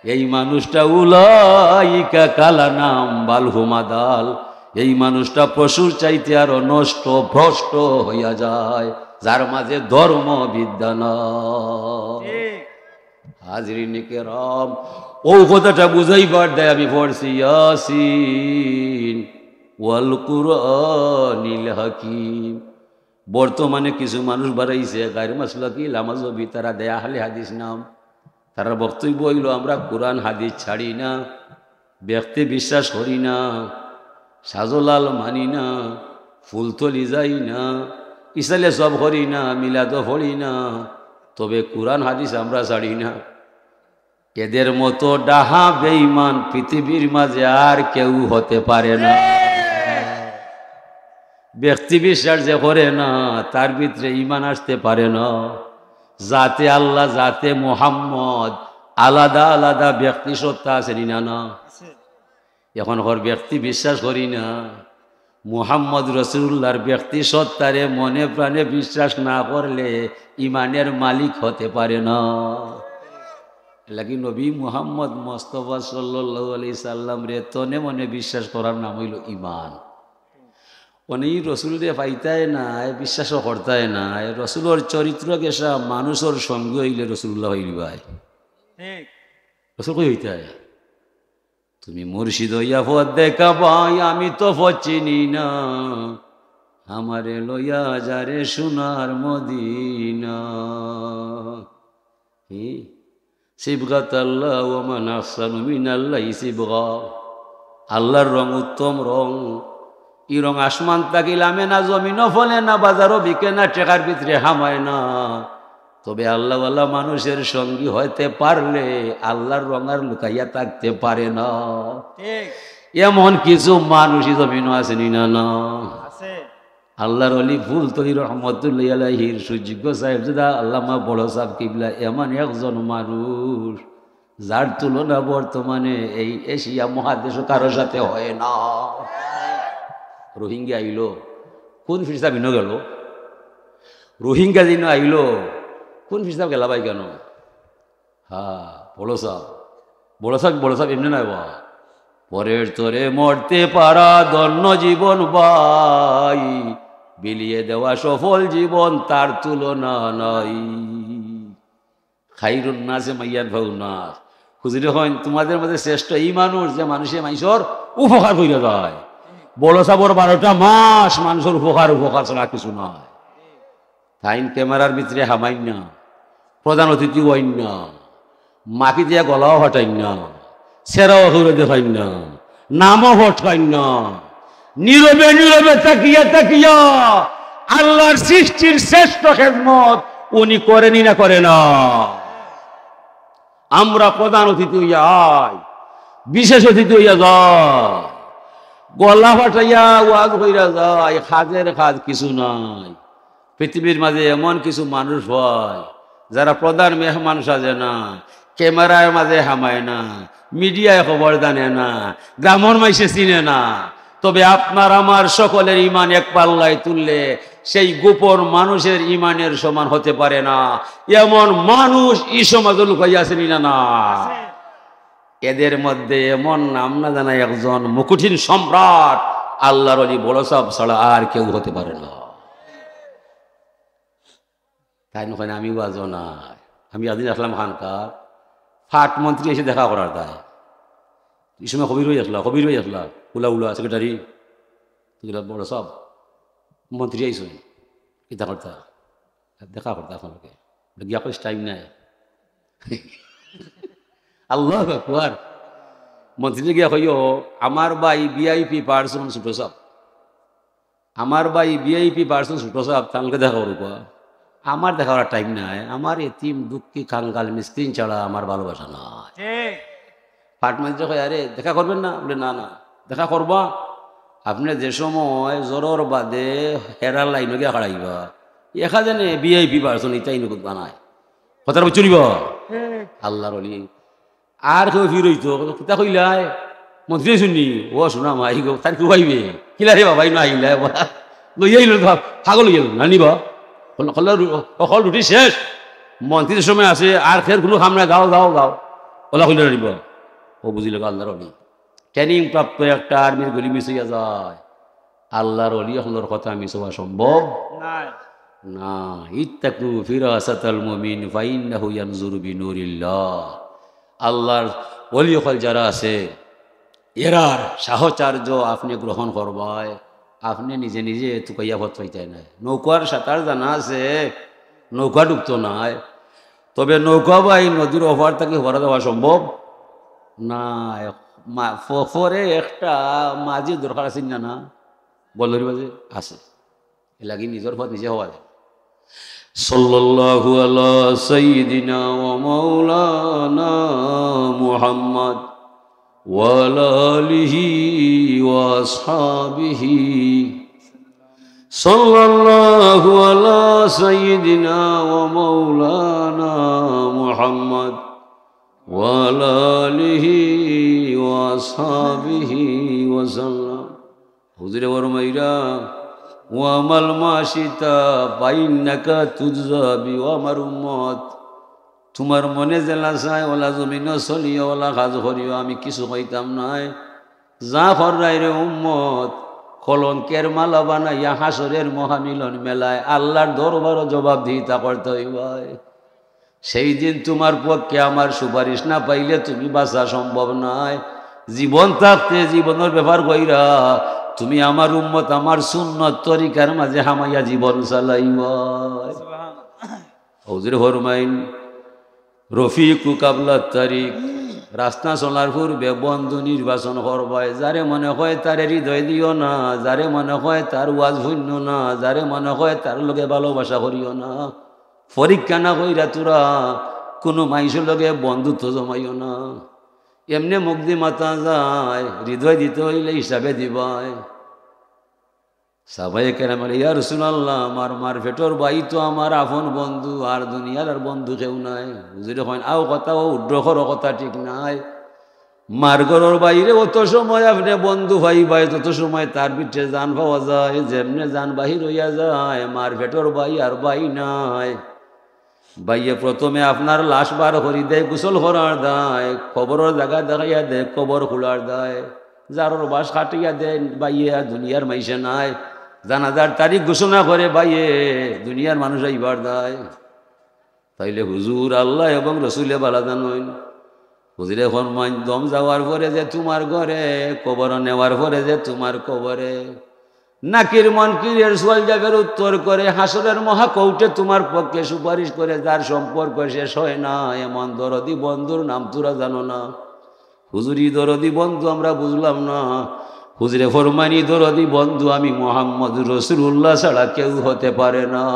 এই মানুষটা উলাইকা কাল আনআম বাল হুম আদাল। এই মানুষটা পশুর চাইতে আরো নষ্ট, ভ্রষ্ট হইয়া যায়, যার মাঝে ধর্ম বিদ্যা নাই। ঠিক। হাজিরিন কেরাম, ও কথাটা বুঝাইবার দায় আমি পড়ছি ইয়াসিন ওয়াল কুরআনিল হাকিম। বর্তমানে কিছু মানুষ বাড়াইছে, গায়র মাসলাকি, লামাজবি, তারা দেয় আহলে হাদিস নাম। তারার বক্তব্য হইল, আমরা কোরআন হাদিস ছাড়ি না, ব্যক্তি বিশ্বাস করি না, সাজলাল মানি না, ফুলতলি যাই না, ইসালে সব করি না, মিলাদও পড়ি না, তবে কোরআন হাদিস আমরা ছাড়ি না। এদের মতো ডাহা বেঈমান পৃথিবীর মাঝে আর কেউ হতে পারে না। ব্যক্তি বিশ্বাস যে করে না, তার ভিতরে ইমান আসতে পারে না। জাতে আল্লাহ, জাতে মোহাম্মদ, আলাদা আলাদা ব্যক্তি সত্তা আছে নি না? না। এখন কর ব্যক্তি বিশ্বাস করি না, মোহাম্মদ রসুলুল্লাহর ব্যক্তি সত্তারে মনে প্রাণে বিশ্বাস না করলে ইমানের মালিক হতে পারে না। এর লাগি নবী মুহাম্মদ মোস্তফা সাল্লাল্লাহু আলাইহি সাল্লামরে তনে মনে বিশ্বাস করার নাম অইলো ইমান। অনে ই রসুলরে পাইতায় নায়, বিশ্বাসও করতায় নায়। রসুলর চরিত্র গেছা, মানুষর সঙ্গী অইলে রসুলুল্লাহ অইলিবায়। ঠিক। রসুল কই অইতায়? তুমি মুর্শিদ অইয়া পথ দেখাবায়, আমি তো পথ চিনি না। আমারে লইয়া যারে সোনার মদিনা। হি? সিবগাত আল্লাহ, ওয়া মান আহসানু মিনাল্লাহি সিবগা। আল্লাহর রং উত্তম রং। ই রং আসমান থাকি লামে না, জমিনও ফলে না, বাজারও বিকে না, টেকার ভিতরে হামায় না। তবে আল্লাহওয়ালা মানুষের সঙ্গী হইতে পারলে আল্লাহর রং আর লুকাইয়া থাকতে পারে না। ঠিক। এমন কিছু মানুষই জমিনও আছে নি না? না। আছে। আল্লাহর অলি ফুলতলি রহমতুল্লাহ আলাইহির সুযোগ্য সাহেবজাদা আল্লামা বড় সাহেব কিবলা এমন একজন মানুষ, যার তুলনা বর্তমানে এই এশিয়া মহাদেশও কারোর সাথে হয় না। রোহিঙ্গা আইলো, কোন ফিরসা বিনো গেল? রোহিঙ্গা দিন আইলো, কোন ফিরসা গেলা ভাই কেন? হ্যাঁ, বড় সাহেব, বড় সাহেব, বড় সাহেব এমনি নয় বা। পরের তরে মরতে পারা ধন্য জীবন ভাই, বিলিয়ে দেওয়া সফল জীবন তার তুলনা নাই। খাইরুন নাসে মাইয়ান ফাউন নাস। হুজুরে কইন, তোমাদের মাঝে শ্রেষ্ঠ এই মানুষ যে মানুষে মানুষর উপকার কইরা যায়। বড় সাবর বারোটা মাস মানুষর উপকার, উপকার ছাড়া কিছু নাই। তাইন ক্যামেরার ভিতরে হামাইন না, প্রধান অতিথি অইন না, মাকি দিয়া গলাও ফাটাইন না, চেরাও কেউরে দেখাইন না, নামও ফটকাইন না। নীরবে নীরবে তাকিয়া তাকিয়া আল্লাহর সৃষ্টির শ্রেষ্ঠ খেদমত উনি করেনি না করে না? আমরা প্রধান অতিথি অইয়া আই, বিশেষ অতিথি অইয়া যাই, গলা ফাটাইয়া ওয়াজ কইরা যাই, কাজের কাজ কিছু নাই। পৃথিবীর মাঝে এমন কিছু মানুষ হয়, যারা প্রধান মেহমান সাজে না, ক্যামেরার মাঝে হামায় না, মিডিয়ায় খবর জানে না, গ্রামর মাইসে চিনে না। তবে আপনার আমার সকলের ইমান এক পাল্লায় তুললে সেই গোপন মানুষের ইমানের সমান হতে পারে না। এমন মানুষ এই সমাজে লুকাইয়া আছে নি না? না। এদের মধ্যে এমন নাম না জানা একজন মুকুটহীন সম্রাট, আল্লাহর অলি বড় সাহেব ছাড়া আর কেউ হতে পারে না। তাইন কইন, আমি ওয়াজও নাই। আমি একদিন আসলাম খানকার, ফাট মন্ত্রী এসে দেখা করার দায়। এই সময় কবির ভাই আসলা, কবির ভাই আসলা, উলা উলা সেক্রেটারি, বড় সাহেব, মন্ত্রী আইসুন, কিতা করতা? দেখা করতা আপনার লগে। বলে, গিয়া কইস, টাইম নাই। আল্লাহু আকবার। মন্ত্রীরে গিয়া কইও, আমার ভাই ভিআইপি পার্সন ছোট সাহেব, আমার ভাই ভিআইপি পার্সন ছোট সাহেব, তানকে দেখা করুক। আমার দেখা করার টাইম নাই, আমার এতিম দুঃখী কাঙ্গাল মিসকিন ছাড়া আমার ভালোবাসা নাই। ঠিক। ফাট মন্ত্রী কয়, আরে দেখা করবেন না? বলে, না না, দেখা করবা। আপনি যে সময় জোরর বাদে হেরার লাইনো গিয়া খাড়াইবা, এখা জানে ভিআইপি পার্সন ইতাই নগদ বানায়। কথাটা বুঝছো নি বা? আল্লাহর অলি। আর কেউ ফির অইতো, কিতা কইলায়? মন্ত্রী শুনি, ও শোনা মাই গো, তার কেউ আইবে? কিলা রে বাবা, ইনো আইলায় বা? লইয়া আইলো তো, পাগল অইয়া গেল, নানি বা? হকল রুটি শেষ। মন্ত্রীর সময় আছে, আর খের কোনো কাম নাই, যাও, যাও, যাও। ওলা কইলা রে বা? ও বুঝিল আল্লাহর অলি। ট্রেনিং প্রাপ্ত একটা আর্মির গুলি মিস অইয়া যায়। আল্লাহর অলি অকলর কথা মিস অওয়া সম্ভব নায়। না। ইত্তাকু ফিরাসাতাল মুমিন ফাইন্নাহু ইয়ানজুরু বিনুরিল্লাহ। আল্লাহর অলি অকল যারা আছে, এরার সাহচর্য আপনি গ্রহণ করবায়, আপনি নিজে নিজে তুকাইয়া পথ পাইতায় নায়। নৌকার সাঁতার জানা আছে, নৌকা ডুবতো নায়। তবে নৌকা বাই নদীর ওপার থাকি ওপারে যাওয়া সম্ভব নায়। মা-, ফ-, ফরে একটা মাঝির দরকার আছে না, না? বন্দরী মাঝে আছে। এর লাগি নিজর পথ নিজে হওয়া যায়। সাল্লাল্লাহু আলা সাইয়্যিদিনা ওয়া মাওলানা মুহাম্মদ ওয়া আলা আলিহি ওয়া আসহাবিহি সাল্লাল্লাহু আলা সাইয়্যিদিনা ওয়া মাওলানা মুহাম্মদ ওয়া আলা আলিহি ওয়া আসহাবিহি ওয়া সাল্লাম। হুজুরে ফরমাইরা, "ওয়া আমাল মা শিতা ফাইন্নাকা তুজজা বি", ও আমার উম্মত, তুমার মনে যেলা চায় ওলা জমিনো চলিও, ওলা কাজ করিও, আমি কিছু কইতাম নায়। যা কররায় রে উম্মত, কলঙ্কের মালা বানাইয়া হাশরের মহামিলন মেলায় আল্লার দরবারো জবাবদিহিতা করতে অইবায়। সেই দিন তুমার পক্ষে আমার সুপারিশ না পাইলে তুমি বাঁচা সম্ভব নায়। জীবন থাকতে জীবনর ব্যাপার কইরা তুমি আমার উম্মত, আমার সুন্নত তরিকার মাঝে হামাইয়া জীবন চালাইবায়। হুজুরে ফরমাইন, "রফিকু কাবলা তারিক", রাস্তা চলার পূর্বে বন্ধু নির্বাচন করবায়। যারে মনে কয় তারে হৃদয় দিও না, যারে মনে কয় তার ওয়াজ হুনিও না, যারে মনে কয় তার লগে ভালোবাসা করিও না। পরীক্ষা না কইরা তুরা কুনু মাইনষর লগে বন্ধুত্ব জমাইও না। এমনে মুখ দি মাতা যায়, হৃদয় দিতে অইলে হিসাবে দিবায়। সাহাবায়ে কেরাম বলে, "ইয়া রাসূলুল্লাহ, আমার মার পেটর ভাই তো আমার আপন বন্ধু, আর দুনিয়ার আর বন্ধু কেউ নাই।" হুজুরে কইন, "আও কথা, ও উড্র করো, কথা ঠিক নাই। মার ঘরর ভাইরে অত সময় আপনে বন্ধু পাইবায়, তত সময় তার ভিতরে জান পাওয়া যায়, যেমনে জান বাহির অইয়া যায়, মার পেটর ভাই আর ভাই নাই।" ভাইয়ে প্রথমে আপনার লাশ বার করি দেয়, গোসল করার দায়, কবরর জাগা দেখাইয়া দেয়, কবর খোলার দায়, জারর বাঁশ কাটিয়া দেয়, ভাইয়ে আর দুনিয়ার মাইনষে নাই, জানাজার তারিখ ঘোষণা করে, ভাইয়ে দুনিয়ার মানুষ আইবার দায়। তাইলে হুজুর, আল্লাহ এবং রসুলে বালা জানইন। হুজুরে ফরমাইন, দম যাওয়ার পরে যে তুমার ঘরে, কবর নেওয়ার পরে যে তুমার কবরে, নাকির মুনকিরের সওয়াল জবাবের উত্তর করে, হাশরের মহাকোর্টে তুমার পক্ষে সুপারিশ করে, যার সম্পর্ক শেষ হয় না, এমন দরদি বন্ধুর নাম তুরা জানো না। হুজুর, ই দরদি বন্ধু আমরা বুঝলাম না। হুজুরে ফরমাইন, ই দরদি বন্ধু আমি মুহাম্মদ রাসূলুল্লাহ ছাড়া কেউ হতে পারে না।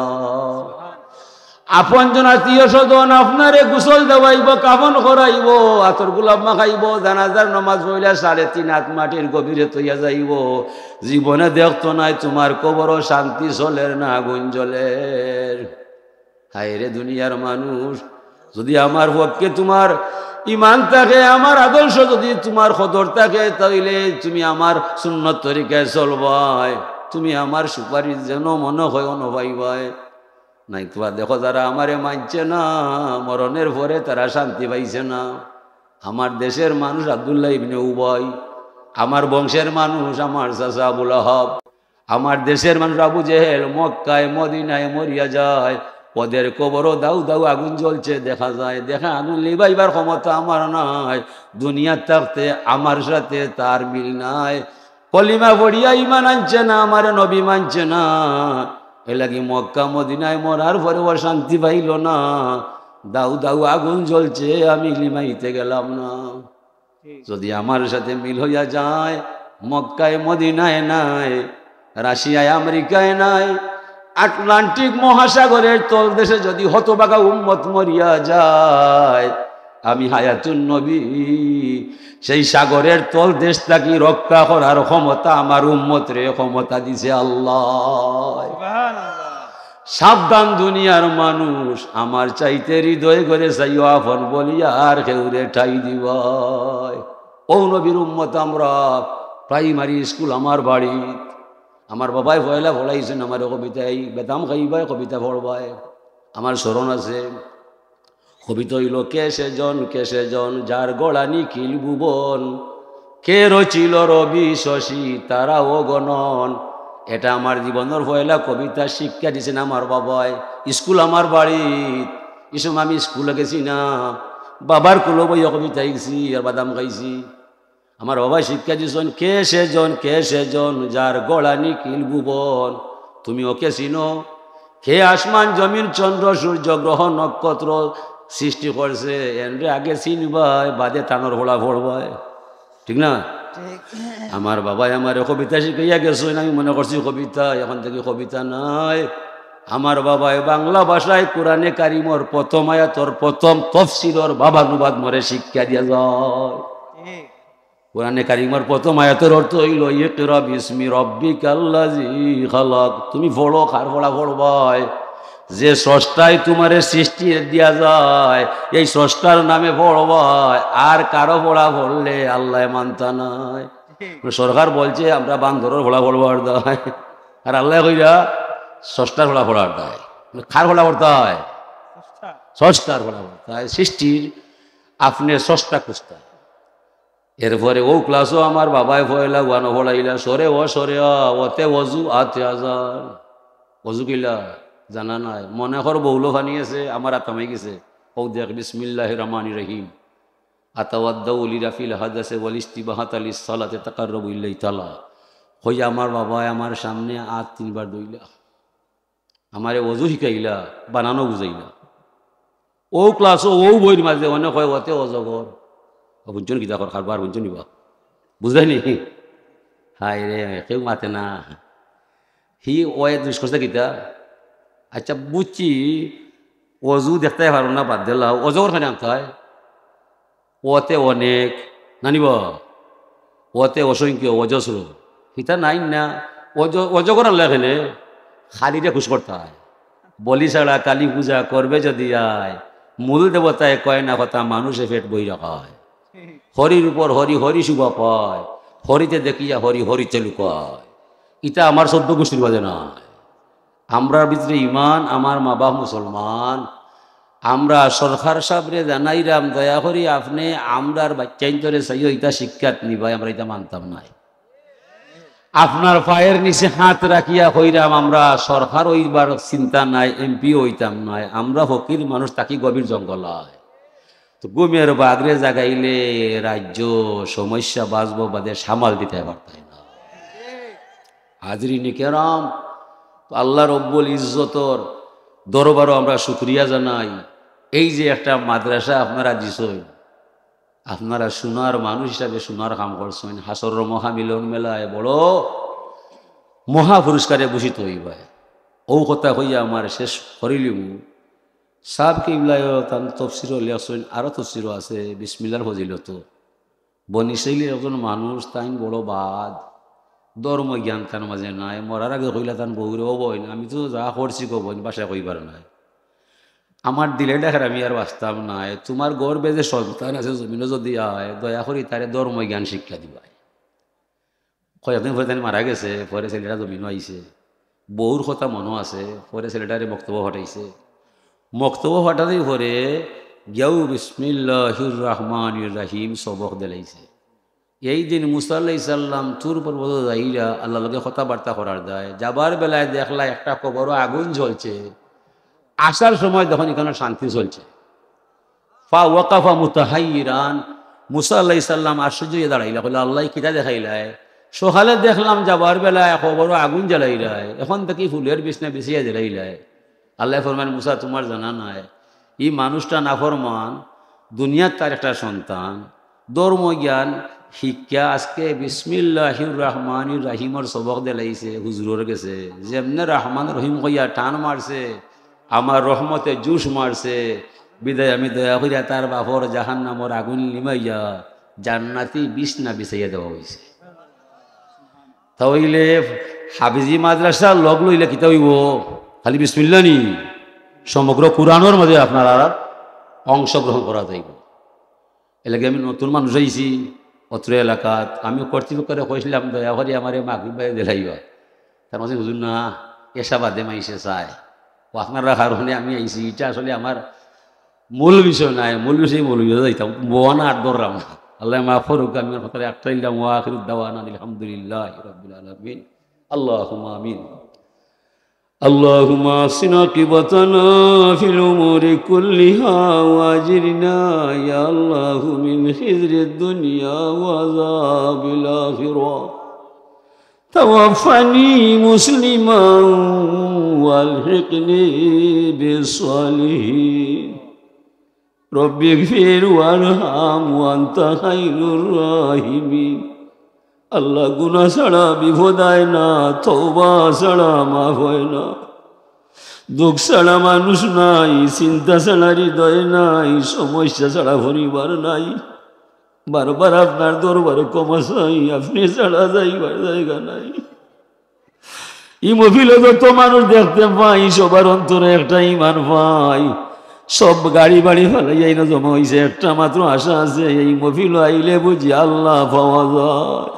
আপনজন আত্মীয় স্বজন আপনারে গোসল দেওয়াইবো, কাফন করাইবো, আতর গোলাপ মাখাইবো, জানাজার নমাজ পড়িয়া সাড়ে তিন হাত মাটির গভীরে থইয়া যাইবো। জীবনে দেখতো নায় তুমার কবরো শান্তি চলের না আগুন জ্বলের। হায় রে দুনিয়ার মানুষ, যদি আমার পক্ষে তুমার ইমান থাকে, আমার আদর্শ যদি তুমার কদর থাকে, তাইলে তুমি আমার সুন্নত তরিকায় চলবায়, তুমি আমার সুপারিশ যেন মনে হয় অনো পাইবায়। নাই তুরা দেখো, যারা আমারে মানছে না, মরণের পরে তারা শান্তি পাইছে না। আমার দেশের মানুষ আব্দুল্লাহ ইবনে উবাই, আমার বংশের মানুষ আমার চাচা আবু লাহাব, আমার দেশের মানুষ আবু জেহেল মক্কায় মদিনায় মরিয়া যায়, ওদের কবরো দাউ দাউ আগুন জ্বলছে দেখা যায়। দেখে আগুন লিভাইবার ক্ষমতা আমার নাই, দুনিয়াত থাকতে আমার সাথে তার মিল নাই। কলিমা পড়িয়া ইমান আনছে না, আমার নবী মানছে না, এর লাগি মক্কা মদিনায় মরার পরে ও শান্তি পাইল না। দাউ দাউ আগুন জ্বলছে, আমি লিমাইতে গেলাম না। যদি আমার সাথে মিল হইয়া যায়, মক্কায় মদিনায় নাই, রাশিয়ায় আমেরিকায় নাই, আটলান্টিক মহাসাগরের তলদেশে যদি হতভাগা উম্মত মরিয়া যায়, আমি হায়াতুন নবী সেই সাগরের তলদেশ থাকি রক্ষা করার ক্ষমতা আমার উম্মতরে ক্ষমতা দিছে আল্লাহ। সাবধান দুনিয়ার মানুষ, আমার চাইতে হৃদয় করে চাইও আপন বলিয়া আর কেউরে ঠাই দিবায়। ও নবীর উম্মত আমরা, প্রাইমারি স্কুল আমার বাড়ি, আমার বাবায় পয়লা পড়াইছেন আমার কবিতায়, বেদাম খাইবায় কবিতা পড়বায়, আমার স্মরণ আছে। কবিতা হইল, "কে সেজন, কে সেজন, যার গড়া নিখিল ভুবন, কে রচিল রবি শশী তারা অগণন।" এটা আমার জীবনের পয়লা কবিতা, শিক্ষা দিছেন আমার বাবায়। স্কুল আমার বাড়ি, এই সময় আমি স্কুলে গেছি না, বাবার কুলো বইয়া কবিতা শিখছি আর বাদাম খাইছি। আমার বাবায় শিক্ষা দিছইন, "কে সেজন, কে সেজন, যার গড়া নিখিল ভুবন।" তুমিও কে চিনো? কে আসমান, জমিন, চন্দ্র, সূর্য, গ্রহ, নক্ষত্র সৃষ্টি করছে? এনরে আগে চিনবায়, বাদে তানর ফড়া পড়বায়। ঠিক না? ঠিক। আমার বাবায় আমারে কবিতা শিখাইয়া গেছইন, আমি মনে করছি কবিতা, এখন দেখি কবিতা নায়। আমার বাবায় বাংলা ভাষায় কোরআনে কারিমর প্রথম আয়াতর প্রথম তফসিরর বাবানুবাদ মরে শিক্ষা দিয়া যায়। ঠিক। কোরআনে কারিমর প্রথম আয়াতর অর্থ অইলো, "ইকরা বিসমি রাব্বিকাল্লাযী খালাক।" তুমি পড়ো, কার পড়া পড়বায়? যে স্রষ্টায় তুমারে সৃষ্টি দিয়া যায়, এই স্রষ্টার নামে পড়বায়। আর কারো পড়া পড়লে আল্লায় মানতা নায়। সরকার বলছে, "আমরা বান্দরর পড়া পড়বার দায়।" আর আল্লায় কইরা, "স্রষ্টার পড়া পড়বার দায়।" কার পড়া পড়তায়? স্রষ্টার পড়া পড়তায়। সৃষ্টির আপনে স্রষ্টা খুঁজতায়। এরপরে অউ ক্লাসও আমার বাবায় পয়লা ওয়ানো পড়াইলা, "সরে অ, সরে অ, অতে অজু, আতে আজান।" অজু কিলা? জানা নাই। মনে কর বউলো পানি আছে, আমার আত হামাই গেছে। অউ দেখ, "বিসমিল্লাহির রহমানির রহিম। আতাওয়াদ্দাউ লিরাফিল হাদাসে ওয়াল ইস্তিবাহাতা লিস সালাতে তাকাররাবু ইল্লাই তাআলা।" কইয়া আমার বাবায় আমার সামনে আত তিনবার ধইলা। আমারে অজু শিখাইলা, বানানও বুঝাইলা। অউ ক্লাসও অউ বইর মাঝে অনে কয়, "অতে অজগর।" অ, হুনছইন কিতা কর, কারবার হুনছইন নিবা? বুঝাই নি? হায় রে, কেউ মাতে না। হি অয় দুষ করছে কিতা? আচ্ছা, বুঝছি, অজু দেখতায় পারো না, বাদ দিলাও, অজগর কেনে আনতায়? অতে অনেক, নানিবা? অতে অসংখ্য, অজস্র। হিতা নাই না? অজ-, অজগর আনলে কেনে? খালিরে খুশ করতায়। বলি ছাড়া কালী পূজা করবে যদি আয়, মূল দেবতায় কয় না কথা, মানুষে পেট বই রাখায়। হরির উপর হরি, হরি শোভা পায়, হরিতে দেখিয়া হরি, হরিতে লুকায়। ইতা আমার চৌদ্দ গোষ্ঠীর মাঝে নাই। আমরার ভিতরে ইমান, আমার মা বাপ মুসলমান। আমরা সরকার সাবরে জানাইরাম, দয়া করি আপনে আমরার বাইচ্চাইন্তরে চাইও, ইতা শিক্ষাত নিবায়, আমরা ইতা মানতাম নায়। আপনার পায়ের নিচে হাত রাখিয়া কইরাম, আমরা সরকার অইবার চিন্তা নাই, এমপি অইতাম নায়, আমরা ফকির মানুষ, থাকি গভীর জঙ্গলায়। তো ঘুমের বাগরে জাগাইলে রাজ্য সমস্যা বাঁচবো বাদে সামাল দিতে পারতায় না। হাজিরিনে কেরাম, তো আল্লাহ রব্বুল ইজ্জতর দরবারও আমরা শুকরিয়া জানাই। এই যে একটা মাদ্রাসা আপনারা দিছইন, আপনারা সুনার মানুষ হিসাবে সুনার কাম করছইন, হাশরর মহামিলন মেলায় বড় মহা পুরস্কারে ভূষিত অইবায়। অউ কথা কইয়া আমার শেষ করিলিমু। সাব কিবলায়ও তান তফসিরও লেখছইন, আরো তফসিরও আছে বিসমিল্লার ফজিলত। বনি ইসরাইলের একজন মানুষ, তাইন বড় বাদ, ধর্ম জ্ঞান তান মাঝে নাই। মরার আগে কইলা তান বউরে, "ও বইন, আমি তো যা করছি গো বইন, বাসায় কইবার নাই। আমার দিলে ডাকের, আমি আর বাঁচতাম নায়। তুমার গর্ভে যে সন্তান আছে জমিনো যদি আয়, দয়া করি তারে ধর্ম জ্ঞান শিক্ষা দিবায়।" কয়েকদিন পরে তাইন মারা গেছে, পরে ছেলেটা জমিনো আইছে। বউর কথা মনো আছে, পরে ছেলেটারে মক্তবো পাঠাইছে। মক্তবো পাঠানোর পরে গিয়াউ বিসমিল্লাহির রহমানির রহিম সবক দিলাইছে। এই দিন মুসা আলাইহিস সালাম তুর পর্বত যাইরা আল্লাহর লগে কথাবার্তা করার দায়। যাবার বেলায় দেখলা একটা কবরো আগুন জ্বলছে, আসার সময় দেখইন ইখানো শান্তি চলছে। ফা ওয়াকাফা মুতাহাইয়িরান, মুসা আলাইহিস সালাম আশ্চর্য অইয়া দাঁড়াইলা, কইলা, "আল্লাহ, কিতা দেখাইলায়? সকালে দেখলাম যাবার বেলায় কবরো আগুন জ্বালাইলায়, এখন দেখি ফুলের বিছনা বিছাইয়া দিলাইলায়।" আল্লায় ফরমাইন, "মুসা, তুমার জানা নাই, ই মানুষটা নাফরমান, দুনিয়াত তার একটা সন্তান, ধর্ম জ্ঞান শিক্ষা আজকে বিসমিল্লাহির রহমানির রহিমর সবক দিলাইছে হুজুরর গেছে, যেমনে রহমান রহিম কইয়া টান মারছে, আমার রহমতে জুশ মারছে, বিদায় আমি দয়া করিয়া তার বাপর জাহান্নামর আগুন নিমাইয়া জান্নাতি বিছনা বিছাইয়া দেওয়া অইছে।" তা অইলে হাফিজি মাদ্রাসার লগ লইলে কিতা অইবো? খালি বিসমিল্লা নি? সমগ্র কোরআনর মাঝে আপনারার অংশগ্রহণ করা যাইবো। এরলাগি আমি নতুন মানুষ আইছি অত্র এলাকাত, আমি কর্তৃপক্ষরে কইছিলাম, "দয়া করি আমারে মাগরিব বাদে দিলাইবা।" তারা মাঝে, "হুজুর না, এশা বাদে মাইনষে চায়।" ও আপনারার কারণে আমি আইছি, ইটা আসলে আমার মূল বিষয় নায়, মূল বিষয় মৌলভী যাইতাম, বওয়ানা আর ধরলাম না। আল্লায় মাফ করুক, আমি আমার কথারে আটকাইলাম। ওয়া আখিরু দাওয়ানা আলহামদুলিল্লাহি রাব্বিল আলামিন। আল্লাহুম্মা আমিন। اللهم أحسن عاقبتنا في الأمور كلها وأجرنا يا الله من خزي الدنيا وعذاب الآخرة. توفني مسلما وألحقني بالصالحين. رب اغفر وارحم وأنت خير الراحمين. আল্লাহ, গুনাহ ছাড়া বিপদ আয় না, তওবা ছাড়া মাফ হয় না। দুঃখ ছাড়া মানুষ নাই, চিন্তা ছাড়া হৃদয় নাই, সমস্যা ছাড়া পরিবার নাই। বারবার আপনার দরবারে ক্ষমা চাই, আপনি ছাড়া যাইবার জায়গা নাই। ই মহফিলো যত মানুষ দেখতে পাই, সবার অন্তরে একটা ইমান পাই। সব গাড়ি বাড়ি ফালাইয়া ইনো জমা অইছে, একটা মাত্র আশা আছে, এই মহফিলো আইলে বুঝি আল্লাহ পাওয়া যায়।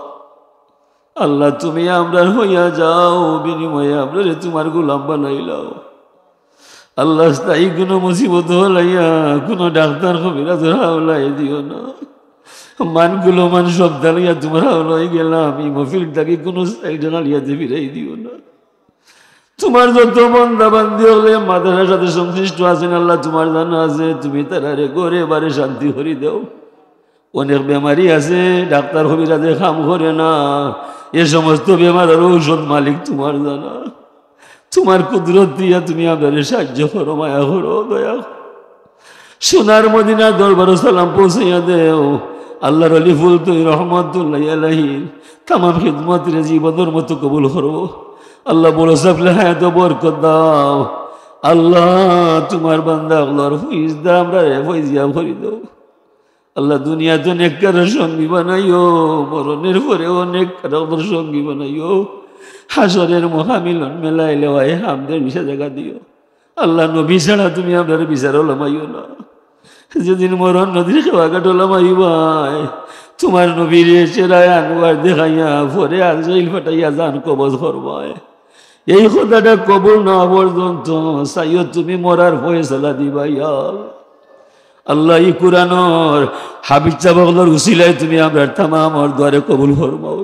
আল্লাহ, তুমি আমরার হইয়া যাও, বিনিময়ে আমরারে তোমার গোলাম বানাইলাও। আল্লাহ, স্থায়ী কোনো মুসিবত হলাইয়া কোনো ডাক্তার কবিরাজর হাওলায় দিও না। মানগুলো মান সব দাঁড়িয়া তোমার হাওলায় গেলাম, ই মহফিল থাকি কোনো সাইডে নাড়িয়াতে ফিরাই দিও না। তোমার যত বন্দা বান্দি হলে মাদ্রাসার সাথে সংশ্লিষ্ট আছেন, আল্লাহ তোমার জানা আছে, তুমি তারারে ঘরে বারে শান্তি করি দাও। অনেক বেমারি আছে, ডাক্তার কবিরাজে কাম করে না, এ সমস্ত বেমারর ঔষধ মালিক তোমার জানা। তোমার কুদরত দিয়া তুমি আমরারে সাহায্য করো, মায়া করো, দয়া করো। সোনার মদিনা দরবারো সালাম পৌঁছাইয়া দেও। আল্লাহর অলি ফুলতলী রহমতুল্লাহ আলাইহির তামাম খিদমতরে জীবনর মতো কবুল করবো। আল্লাহ বড় সাফলে হায়াত বরকত দাও। আল্লাহ তোমার বান্দা আল্লাহর ফইজ দা আমরারে ফইজিয়াব করি দাও। আল্লাহ দুনিয়াত নেককারর সঙ্গী বানাইও, মরণের পরেও নেককারর সঙ্গী বানাইও। হাশরের মহামিলন মেলায় লেওয়ায় হামদের মিশা জায়গা দিও। আল্লাহ নবী ছাড়া তুমি আমরারে বিচারো লামাইও না। যেদিন মরণ নদীর কেওয়াঘাটো লামাইবায়, তোমার নবীরে চেহারায় আনোয়ার দেখাইয়া পরে আজরাইল পাঠাইয়া জান কবজ করবায়। এই কথাটা কবুল না পর্যন্ত চাইও তুমি মরার ফয়সালা দিবায়। আল্লাহ, ই কোরআনর হাফিজ সাব অকলর উসিলায় তুমি আমরার তামামর দোয়ারে কবুল ফরমাও।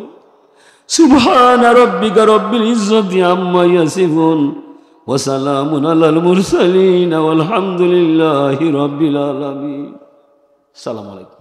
سبحان ربك رب العزة عما يصفون وسلام على المرسلين والحمد لله رب العالمين. السلام عليكم.